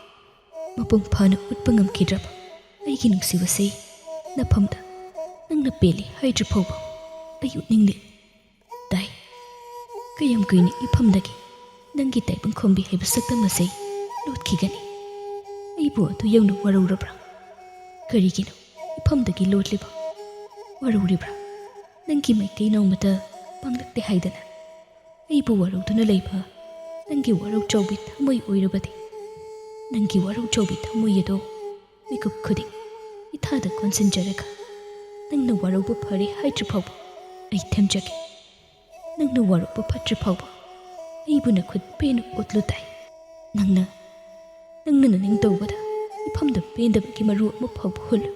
ꯃꯄꯨꯡ ꯐꯥꯅ ꯎꯠꯄ ꯉꯝꯈꯤꯗ꯭ꯔꯕ ꯑꯩꯒꯤ ꯅꯨꯡꯁꯤꯕꯁꯤ ꯅꯐꯝꯗ ꯅꯪꯅ ꯄꯦꯜꯂꯤ ꯍꯥꯏꯗ꯭ꯔꯤ ꯐꯥꯎꯕ ꯑꯩ ꯎꯠꯅꯤꯡꯗꯦ꯫ ꯇꯥꯏ, ꯀꯌꯥꯝ ꯀꯨꯏꯅ ꯏꯐꯝꯗꯒꯤ ꯅꯪꯒꯤ ꯇꯥꯏꯕꯪ ꯈꯣꯝꯕꯤ ꯍꯥꯏꯕ ꯁꯛꯇꯝ ꯑꯁꯤ ꯂꯣꯠꯈꯤꯒꯅꯤ? ꯑꯩꯕꯨ ꯑꯗꯨ ꯌꯧꯅ ꯋꯥꯔꯧꯔꯕ꯭ꯔꯥ? ꯀꯔꯤꯒꯤꯅꯣ ꯏꯐꯝꯗꯒꯤ ꯂꯣꯠꯂꯤꯕ? ꯋꯥꯔꯧꯔꯤꯕ꯭ꯔꯥ? ꯅꯪꯒꯤ ꯃꯥꯏꯀꯩ ꯅꯣꯡꯃꯇ ꯄꯥꯡꯂꯛꯇꯦ ꯍꯥꯏꯗꯅ ꯑꯩꯕꯨ ꯋꯥꯔꯧꯗꯨꯅ ꯂꯩꯕ ꯅꯪꯒꯤ ꯋꯥꯔꯧ ꯆꯥꯎꯕꯤ ꯊꯃꯣꯏ ꯑꯣꯏꯔꯕꯗꯤ, ꯅꯪꯒꯤ ꯋꯥꯔꯧ ꯆꯥꯎꯕꯤ ꯊꯃꯣꯏ ꯑꯗꯣ ꯃꯤꯀꯨꯞ ꯈꯨꯗꯤꯡ ꯏꯊꯥꯗ ꯀꯣꯟꯁꯤꯟꯖꯔꯒ, ꯅꯪꯅ ꯋꯥꯔꯧꯕ ꯐꯔꯦ ꯍꯥꯏꯗ꯭ꯔꯤ ꯐꯥꯎꯕ ꯑꯩ ꯊꯦꯝꯖꯒꯦ꯫ ꯅꯪꯅ ꯋꯥꯔꯧꯕ ꯐꯠꯇ꯭ꯔꯤ ꯐꯥꯎꯕ ꯑꯩꯕꯨ ꯅꯈꯨꯠ ꯄꯦꯟꯅ ꯑꯣꯠꯂꯨ ꯇꯥꯏ꯫ ꯅꯪꯅ ꯅꯪꯅ ꯅꯅꯤꯡ ꯇꯧꯕꯗ ꯏꯐꯝꯗ ꯄꯦꯟꯗꯕꯒꯤ ꯃꯔꯨ ꯑꯃ ꯐꯥꯎꯕ ꯍꯨꯜꯂꯨ꯫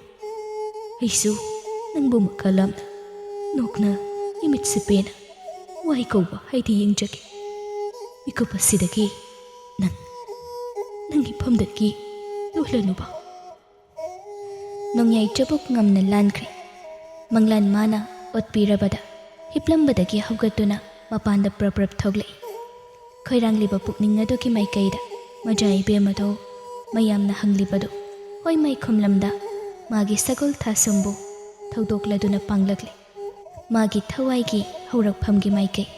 ꯑꯩꯁꯨ ꯅꯪꯕꯨ ꯃꯀꯥ ꯂꯥꯝꯅ, ꯅꯣꯛꯅ, ꯏꯃꯤꯠꯁꯦ ꯄꯦꯟꯅ ꯋꯥꯍꯩ ꯀꯧꯕ ꯍꯥꯏꯗꯤ ꯌꯦꯡꯖꯒꯦ꯫ ꯃꯤꯀꯨꯞ ꯑꯁꯤꯗꯒꯤ ꯅꯪ, ꯅꯪ ꯏꯐꯝꯗꯒꯤ ꯂꯣꯜꯂꯅꯨꯕ꯫ ꯅꯣꯡꯌꯥꯏ ꯆꯕꯨꯛ ꯉꯝꯅ ꯂꯥꯟꯈ꯭ꯔꯦ꯫ ꯃꯪꯂꯥꯟ ꯃꯥꯅ ꯑꯣꯠꯄꯤꯔꯕꯗ ꯍꯤꯞꯂꯝꯕꯗꯒꯤ ꯍꯧꯒꯠꯇꯨꯅ ꯃꯄꯥꯟꯗ ꯄ꯭ꯔꯞ ꯄ꯭ꯔꯞ ꯊꯣꯛꯂꯛꯏ꯫ ꯈꯣꯏꯔꯥꯡꯂꯤꯕ ꯄꯨꯛꯅꯤꯡ ꯑꯗꯨꯒꯤ ꯃꯥꯏꯀꯩꯗ ꯃꯖꯥ ꯏꯕꯦꯝ ꯑꯗꯣ ꯃꯌꯥꯝꯅ ꯍꯪꯂꯤꯕꯗꯨ ꯍꯣꯏ ꯃꯥꯏ ꯈꯨꯝꯂꯝꯗ ꯃꯥꯒꯤ ꯁꯒꯣꯜ ꯊꯥꯁꯣꯝꯕꯨ ꯊꯧꯗꯣꯛꯂꯗꯨꯅ ꯄꯥꯡꯂꯛꯂꯤ꯫ ꯃꯥꯒꯤ ꯊꯋꯥꯏꯒꯤ ꯍꯧꯔꯛꯐꯝꯒꯤ ꯃꯥꯏꯀꯩ꯫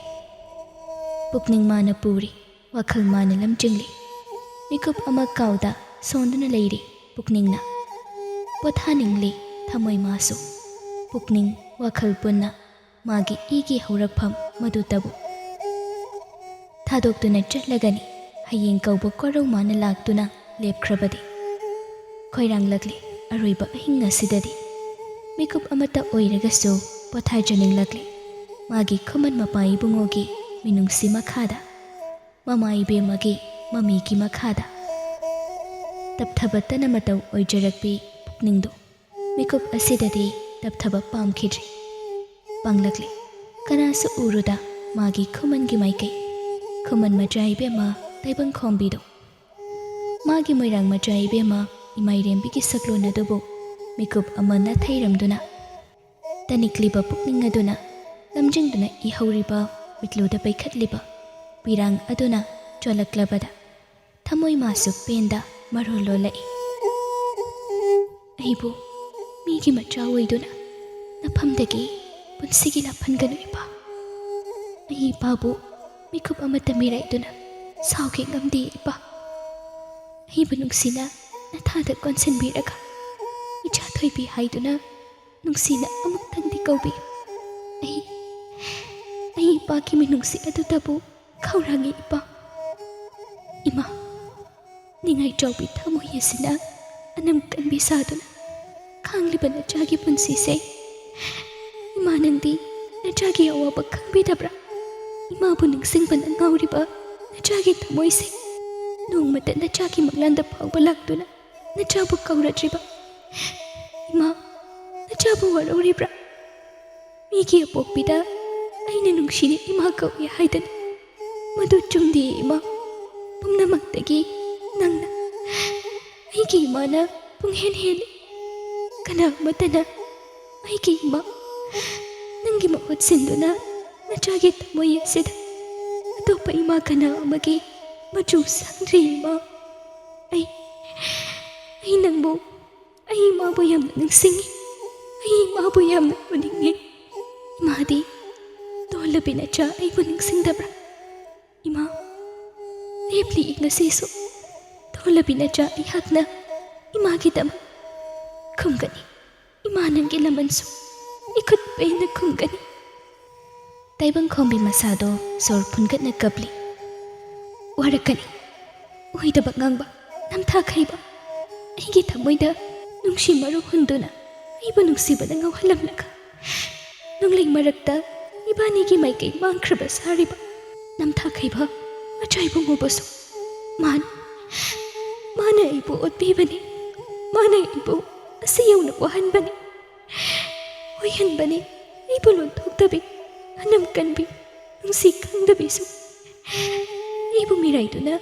ꯄꯨꯛꯅꯤꯡ ꯃꯥꯅ ꯄꯨꯔꯤ, ꯋꯥꯈꯜ ꯃꯥꯅ ꯂꯝꯖꯤꯡꯂꯤ꯫ ꯃꯤꯀꯨꯞ ꯑꯃ ꯀꯥꯎꯗ ꯁꯣꯟꯗꯨꯅ ꯂꯩꯔꯤ ꯄꯨꯛꯅꯤꯡꯅ꯫ ꯄꯣꯊꯥꯅꯤꯡꯂꯤ ꯊꯃꯣꯏ ꯃꯥꯁꯨ꯫ ꯄꯨꯛꯅꯤꯡ ꯋꯥꯈꯜ ꯄꯨꯟꯅ ꯃꯥꯒꯤ ꯏꯒꯤ ꯍꯧꯔꯛꯐꯝ ꯃꯗꯨꯇꯕꯨ ꯊꯥꯗꯣꯛꯇꯨꯅ ꯆꯠꯂꯒꯅꯤ꯫ ꯍꯌꯦꯡ ꯀꯧꯕ ꯀꯣꯔꯧ ꯃꯥꯅ ꯂꯥꯛꯇꯨꯅ ꯂꯦꯞꯈ꯭ꯔꯕꯗꯤ꯫ ꯈꯣꯏꯔꯥꯡꯂꯛꯂꯤ ꯑꯔꯣꯏꯕ ꯑꯍꯤꯡ ꯑꯁꯤꯗꯗꯤ꯫ ꯃꯤꯀꯨꯞ ꯑꯃꯠꯇ ꯑꯣꯏꯔꯒꯁꯨ ꯄꯣꯊꯥꯖꯅꯤꯡꯂꯛꯂꯤ꯫ ꯃꯥꯒꯤ ꯈꯨꯃꯟ ꯃꯄꯥ ꯏꯕꯨꯡꯉꯣꯒꯤ ꯃꯤꯅꯨꯡꯁꯤ ꯃꯈꯥꯗ, ꯃꯃꯥ ꯏꯕꯦꯝꯃꯒꯤ ꯃꯃꯤꯒꯤ ꯃꯈꯥꯗ꯫ ꯇꯞꯊꯕ ꯇꯅ ꯃꯇꯧ ꯑꯣꯏꯖꯔꯛꯄꯤ ꯄꯨꯛꯅꯤꯡꯗꯨ ꯃꯤꯀꯨꯞ ꯑꯁꯤꯗꯗꯤ ꯇꯞꯊꯕ ꯄꯥꯝꯈꯤꯗ꯭ꯔꯦ꯫ ꯄꯥꯡꯂꯛꯂꯤ꯫ ꯀꯅꯥꯁꯨ ꯎꯔꯨꯗ ꯃꯥꯒꯤ ꯈꯨꯃꯟꯒꯤ ꯃꯥꯏꯀꯩ꯫ ꯈꯨꯃꯟ ꯃꯆꯥ ꯏꯕꯦꯝꯃ ꯇꯥꯏꯕꯪ ꯈꯣꯝꯕꯤꯗꯣ꯫ ꯃꯥꯒꯤ ꯃꯣꯏꯔꯥꯡ ꯃꯆꯥ ꯏꯕꯦꯝꯃ ꯏꯃꯥꯏꯔꯦꯝꯕꯤꯒꯤ ꯁꯛꯂꯣꯟ ꯑꯗꯨꯕꯨ ꯃꯤꯀꯨꯞ ꯑꯃ ꯅꯥꯊꯩꯔꯝꯗꯨꯅ, ꯇꯅꯤꯛꯂꯤꯕ ꯄꯨꯛꯅꯤꯡ ꯑꯗꯨꯅ ꯂꯝꯖꯤꯡꯗꯨꯅ ꯏꯍꯧꯔꯤꯕ ꯃꯤꯠꯂꯨꯗ ꯄꯩꯈꯠꯂꯤꯕ ꯄꯤꯔꯥꯡ ꯑꯗꯨꯅ ꯆꯣꯜꯂꯛꯂꯕꯗ ꯊꯃꯣꯏ ꯃꯥꯁꯨ ꯄꯦꯟꯗ ꯃꯔꯣꯜ ꯂꯣꯜꯂꯛꯏ꯫ ꯑꯩꯕꯨ ꯃꯤꯒꯤ ꯃꯆꯥ ꯑꯣꯏꯗꯨꯅ ꯅꯐꯝꯗꯒꯤ ꯄꯨꯟꯁꯤꯒꯤ ꯂꯥꯞꯍꯟꯒꯅꯨ, ꯏꯄꯥ꯫ ꯑꯩ ꯏꯄꯥꯕꯨ ꯃꯤꯀꯨꯞ ꯑꯃꯠꯇ ꯃꯤꯔꯥꯏꯗꯨꯅ ꯁꯥꯎꯒꯦ ꯉꯝꯗꯦ, ꯏꯄꯥ꯫ ꯑꯩꯕꯨ ꯅꯨꯡꯁꯤꯅ ꯅꯊꯥꯗ ꯀꯣꯟꯁꯤꯟꯕꯤꯔꯒ ꯏꯆꯥ ꯊꯣꯏꯕꯤ ꯍꯥꯏꯗꯨꯅ ꯅꯨꯡꯁꯤꯅ ꯑꯃꯨꯛꯇꯪꯗꯤ ꯀꯧꯕꯤꯌꯨ꯫ ꯑꯩ, ꯑꯩ ꯏꯄꯥꯒꯤ ꯃꯤꯅꯨꯡꯁꯤ ꯑꯗꯨꯗꯕꯨ ꯈꯧꯔꯥꯡꯉꯤ, ꯏꯄꯥ꯫ ꯏꯃꯥ, ꯅꯤꯡꯉꯥꯏ ꯆꯥꯎꯕꯤ ꯊꯃꯣꯏ ꯑꯁꯤꯅ ꯑꯅꯝ ꯀꯟꯕꯤ ꯁꯥꯗꯨꯅ ꯈꯥꯡꯂꯤꯕ ꯅꯆꯥꯒꯤ ꯄꯨꯟꯁꯤꯁꯦ꯫ ꯏꯃꯥ, ꯅꯪꯗꯤ ꯅꯆꯥꯒꯤ ꯑꯋꯥꯕ ꯈꯪꯕꯤꯗꯕ꯭ꯔꯥ? ꯏꯃꯥꯕꯨ ꯅꯤꯡꯁꯤꯡꯕꯅ ꯉꯥꯎꯔꯤꯕ ꯅꯆꯥꯒꯤ ꯊꯃꯣꯏꯁꯦ ꯅꯣꯡꯃꯇ ꯅꯆꯥꯒꯤ ꯃꯪꯂꯥꯟꯗ ꯐꯥꯎꯕ ꯂꯥꯛꯇꯨꯅ ꯅꯆꯥꯕꯨ ꯀꯧꯔꯗ꯭ꯔꯤꯕ? ꯏꯃꯥ, ꯅꯆꯥꯕꯨ ꯋꯥꯔꯧꯔꯤꯕ꯭ꯔꯥ? ꯃꯤꯒꯤ ꯑꯄꯣꯛꯄꯤꯗ ꯑꯩꯅ ꯅꯨꯡꯁꯤꯅ ꯏꯃꯥ ꯀꯧꯏ ꯍꯥꯏꯗꯅ꯫ ꯃꯗꯨ ꯆꯨꯝꯗꯦ, ꯏꯃꯥ꯫ ꯄꯨꯝꯅꯃꯛꯇꯒꯤ ꯅꯪꯅ ꯑꯩꯒꯤ ꯏꯃꯥꯅ ꯄꯨꯡꯍꯦꯟ ꯍꯦꯜꯂꯤ꯫ ꯀꯅꯥ ꯑꯃꯠꯇꯅ ꯑꯩꯒꯤ ꯏꯃꯥ ꯅꯪꯒꯤ ꯃꯍꯨꯠ ꯁꯤꯟꯗꯨꯅ ꯅꯆꯥꯒꯤ ꯊꯃꯣꯏ ꯑꯁꯤꯗ ꯑꯇꯣꯞꯄ ꯏꯃꯥ ꯀꯅꯥ ꯑꯃꯒꯤ ꯃꯆꯨ ꯁꯪꯗ꯭ꯔꯤ, ꯏꯃꯥ꯫ ꯑꯩ, ꯑꯩ ꯅꯪꯕꯨ, ꯑꯩ ꯏꯃꯥꯕꯨ ꯌꯥꯝꯅ ꯅꯤꯡꯁꯤꯡꯉꯤ꯫ ꯑꯩ ꯏꯃꯥꯕꯨ ꯌꯥꯝꯅ ꯎꯅꯤꯡꯉꯤ꯫ ꯏꯃꯥꯗꯤ ꯇꯣꯜꯂꯕꯤ ꯅꯆꯥ ꯑꯩꯕꯨ ꯅꯤꯡꯁꯤꯡꯗꯕ꯭ꯔꯥ? ꯏꯃꯥ, ꯂꯦꯞꯂꯤ ꯉꯁꯤꯁꯨ꯫ ꯇꯣꯜꯂꯕꯤ ꯅꯆꯥ ꯑꯩꯍꯥꯛꯅ ꯏꯃꯥꯒꯤꯗꯃꯛ ꯈꯨꯝꯒꯅꯤ꯫ ꯏꯃꯥ, ꯅꯪꯒꯤ ꯂꯃꯟꯁꯨ ꯏꯈꯨꯠ ꯄꯦꯟꯅ ꯈꯨꯝꯒꯅꯤ꯫ ꯇꯥꯏꯕꯪ ꯈꯣꯝꯕꯤ ꯃꯁꯥꯗꯣ ꯁꯣꯔ ꯐꯨꯟꯒꯠꯅ ꯀꯞꯂꯤ꯫ ꯋꯥꯔꯛꯀꯅꯤ꯫ ꯑꯣꯏꯗꯕ ꯉꯥꯡꯕ, ꯅꯝꯊꯥꯈꯩꯕ꯫ ꯑꯩꯒꯤ ꯊꯃꯣꯏꯗ ꯅꯨꯡꯁꯤ ꯃꯔꯨ ꯍꯨꯟꯗꯨꯅ ꯑꯩꯕꯨ ꯅꯨꯡꯁꯤꯕꯅ ꯉꯧꯍꯜꯂꯝꯂꯒ ꯅꯨꯡꯂꯩ ꯃꯔꯛꯇ ꯏꯕꯥꯅꯤꯒꯤ ꯃꯥꯏꯀꯩ ꯃꯥꯡꯈ꯭ꯔꯕ ꯁꯥꯔꯤꯕ ꯅꯝꯊꯥꯈꯩꯕ ꯃꯆꯥ ꯏꯕꯨꯡꯉꯣꯕꯨꯁꯨ ꯃꯥꯅ, ꯃꯥꯅ ꯑꯩꯕꯨ ꯑꯣꯠꯄꯤꯕꯅꯤ꯫ ꯃꯥꯅ ꯑꯩꯕꯨ ꯑꯁꯤ ꯌꯧꯅ ꯋꯥꯍꯟꯕꯅꯤ꯫ ꯍꯣꯏꯍꯟꯕꯅꯤ꯫ ꯑꯩꯕꯨ ꯂꯣꯟꯊꯣꯛꯇꯕꯤ, ꯑꯅꯝ ꯀꯟꯕꯤ, ꯅꯨꯡꯁꯤ ꯈꯪꯗꯕꯤꯁꯨ꯫ ꯑꯩꯕꯨ ꯃꯤꯔꯥꯏꯗꯨꯅ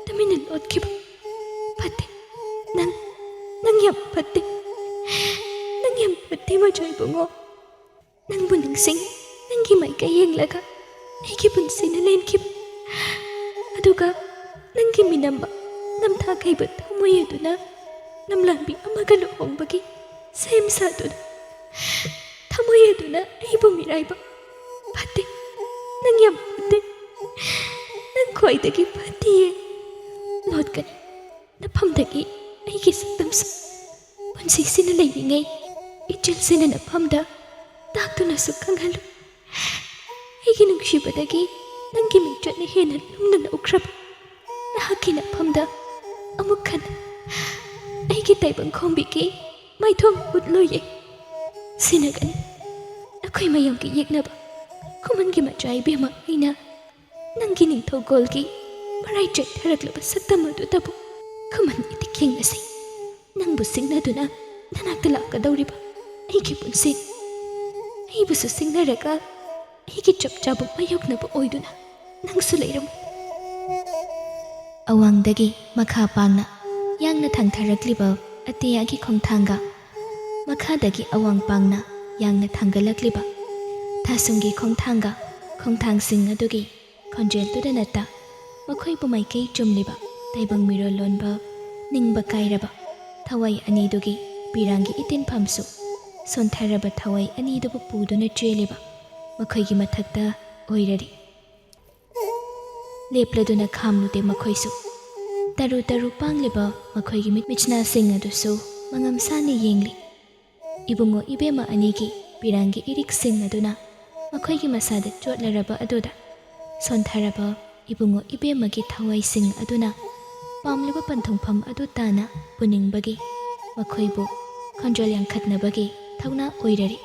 ꯇꯨꯃꯤꯟꯅ ꯂꯣꯠꯈꯤꯕ꯫ ꯐꯠꯇꯦ꯫ ꯅꯪ, ꯅꯪ ꯌꯥꯝ ꯐꯠꯇꯦ꯫ ꯅꯪ ꯌꯥꯝ ꯐꯠꯇꯦ, ꯃꯆꯥ ꯏꯕꯨꯡꯉꯣ꯫ ꯅꯪꯕꯨ ꯅꯤꯡꯁꯤꯡ, ꯅꯪꯒꯤ ꯃꯥꯏꯀꯩ ꯌꯦꯡꯂꯒ ꯑꯩꯒꯤ ꯄꯨꯟꯁꯤꯅ ꯂꯦꯟꯈꯤꯕ꯫ ꯑꯗꯨꯒ ꯅꯪꯒꯤ ꯃꯤꯅꯝꯕ ꯅꯝꯊꯥꯈꯩꯕ ꯊꯃꯣꯏ ꯑꯗꯨꯅ ꯅꯝꯂꯥꯟꯕꯤ ꯑꯃꯒ ꯂꯨꯍꯣꯡꯕꯒꯤ ꯁꯦꯝ ꯁꯥꯗꯨꯅ, ꯊꯃꯣꯏ ꯑꯗꯨꯅ ꯑꯩꯕꯨ ꯃꯤꯔꯥꯏꯕ꯫ "ꯐꯠꯇꯦ, ꯅꯪ ꯌꯥꯝ ꯐꯠꯇꯦ, ꯅꯪ ꯈ꯭ꯋꯥꯏꯗꯒꯤ ꯐꯠꯇꯤꯌꯦ" ꯂꯣꯠꯀꯅꯤ꯫ ꯅꯐꯝꯗꯒꯤ ꯑꯩꯒꯤ ꯁꯛꯇꯝꯁꯨ ꯄꯨꯟꯁꯤꯁꯤꯅ ꯂꯩꯔꯤꯉꯩ ꯏꯆꯦꯜꯁꯤꯅ ꯅꯐꯝꯗ ꯇꯥꯛꯇꯨꯅꯁꯨ ꯈꯪꯍꯜꯂꯨ꯫ ꯑꯩꯒꯤ ꯅꯨꯡꯁꯤꯕꯗꯒꯤ ꯅꯪꯒꯤ ꯃꯤꯡꯆꯠꯅ ꯍꯦꯟꯅ ꯂꯨꯝꯅ ꯂꯧꯈ꯭ꯔꯕ ꯅꯍꯥꯛꯀꯤ ꯅꯐꯝꯗ ꯑꯃꯨꯛ ꯍꯟꯅ ꯑꯩꯒꯤ ꯇꯥꯏꯕꯪ ꯈꯣꯝꯕꯤꯒꯤ ꯃꯥꯏꯊꯣꯡ ꯎꯠꯂꯣꯏꯌꯦ꯫ ꯁꯤꯟꯅꯒꯅꯤ ꯑꯩꯈꯣꯏ ꯃꯌꯥꯝꯒꯤ ꯌꯦꯛꯅꯕ ꯈꯨꯃꯟꯒꯤ ꯃꯆꯥ ꯏꯕꯦꯝꯃ ꯑꯩꯅ ꯅꯪꯒꯤ ꯅꯤꯡꯊꯧꯀꯣꯜꯒꯤ ꯃꯔꯥꯏ ꯆꯩꯊꯔꯛꯂꯕ ꯁꯛꯇꯝ ꯑꯗꯨꯗꯕꯨ ꯈꯨꯃꯟ ꯏꯇꯤꯛ ꯌꯦꯡꯂꯁꯤ꯫ ꯅꯪꯕꯨ ꯁꯤꯡꯅꯗꯨꯅ ꯅꯅꯥꯛꯇ ꯂꯥꯛꯀꯗꯧꯔꯤꯕ ꯑꯩꯒꯤ ꯄꯨꯟꯁꯤ, ꯑꯩꯕꯨꯁꯨ ꯁꯤꯡꯅꯔꯒ ꯑꯩꯒꯤ ꯆꯞ ꯆꯥꯕ ꯃꯥꯌꯣꯛꯅꯕ ꯑꯣꯏꯗꯨꯅ ꯅꯪꯁꯨ ꯂꯩꯔꯝꯃꯨ꯫ ꯑꯋꯥꯡꯗꯒꯤ ꯃꯈꯥ ꯄꯥꯡꯅ ꯌꯥꯡꯅ ꯊꯥꯡꯊꯔꯛꯂꯤꯕ ꯑꯇꯤꯌꯥꯒꯤ ꯈꯣꯡꯊꯥꯡꯒ, ꯃꯈꯥꯗꯒꯤ ꯑꯋꯥꯡ ꯄꯥꯡꯅ ꯌꯥꯡꯅ ꯊꯥꯡꯒꯠꯂꯛꯂꯤꯕ ꯊꯥꯁꯨꯡꯒꯤ ꯈꯣꯡꯊꯥꯡꯒ, ꯈꯣꯡꯊꯥꯡꯁꯤꯡ ꯑꯗꯨꯒꯤ ꯈꯣꯟꯖꯦꯜꯗꯨꯗ ꯅꯠꯇ ꯃꯈꯣꯏꯕꯨ ꯃꯥꯏꯀꯩ ꯆꯨꯝꯂꯤꯕ ꯇꯥꯏꯕꯪ ꯃꯤꯔꯣꯜ ꯂꯣꯟꯕ ꯅꯤꯡꯕ ꯀꯥꯏꯔꯕ ꯊꯋꯥꯏ ꯑꯅꯤꯗꯨꯒꯤ ꯄꯤꯔꯥꯡꯒꯤ ꯏꯇꯤꯟꯐꯝꯁꯨ ꯁꯣꯟꯊꯔꯕ ꯊꯋꯥꯏ ꯑꯅꯤꯗꯨꯕꯨ ꯄꯨꯗꯨꯅ ꯆꯦꯜꯂꯤꯕ ꯃꯈꯣꯏꯒꯤ ꯃꯊꯛꯇ ꯑꯣꯏꯔꯔꯤ꯫ ꯂꯦꯞꯂꯗꯨꯅ ꯈꯥꯝꯂꯨꯗꯦ ꯃꯈꯣꯏꯁꯨ꯫ ꯇꯔꯨ ꯇꯔꯨ ꯄꯥꯡꯂꯤꯕ ꯃꯈꯣꯏꯒꯤ ꯃꯤꯠ-, ꯃꯤꯠꯁꯅꯥꯁꯤꯡ ꯑꯗꯨꯁꯨ ꯃꯉꯝꯁꯥꯅ ꯌꯦꯡꯂꯤ꯫ ꯏꯕꯨꯡꯉꯣ ꯏꯕꯦꯝꯃ ꯑꯅꯤꯒꯤ ꯄꯤꯔꯥꯡꯒꯤ ꯏꯔꯤꯛꯁꯤꯡ ꯑꯗꯨꯅ ꯃꯈꯣꯏꯒꯤ ꯃꯁꯥꯗ ꯆꯣꯠꯂꯔꯕ ꯑꯗꯨꯗ ꯁꯣꯟꯊꯔꯕ ꯏꯕꯨꯡꯉꯣ ꯏꯕꯦꯝꯃꯒꯤ ꯊꯋꯥꯏꯁꯤꯡ ꯑꯗꯨꯅ ꯄꯥꯝꯂꯤꯕ ꯄꯟꯊꯨꯡꯐꯝ ꯑꯗꯨ ꯇꯥꯅ ꯄꯨꯅꯤꯡꯕꯒꯤ ꯃꯈꯣꯏꯕꯨ ꯈꯣꯟꯖꯦꯜ ꯌꯥꯡꯈꯠꯅꯕꯒꯤ ꯊꯧꯅꯥ ꯑꯣꯏꯔꯔꯤ꯫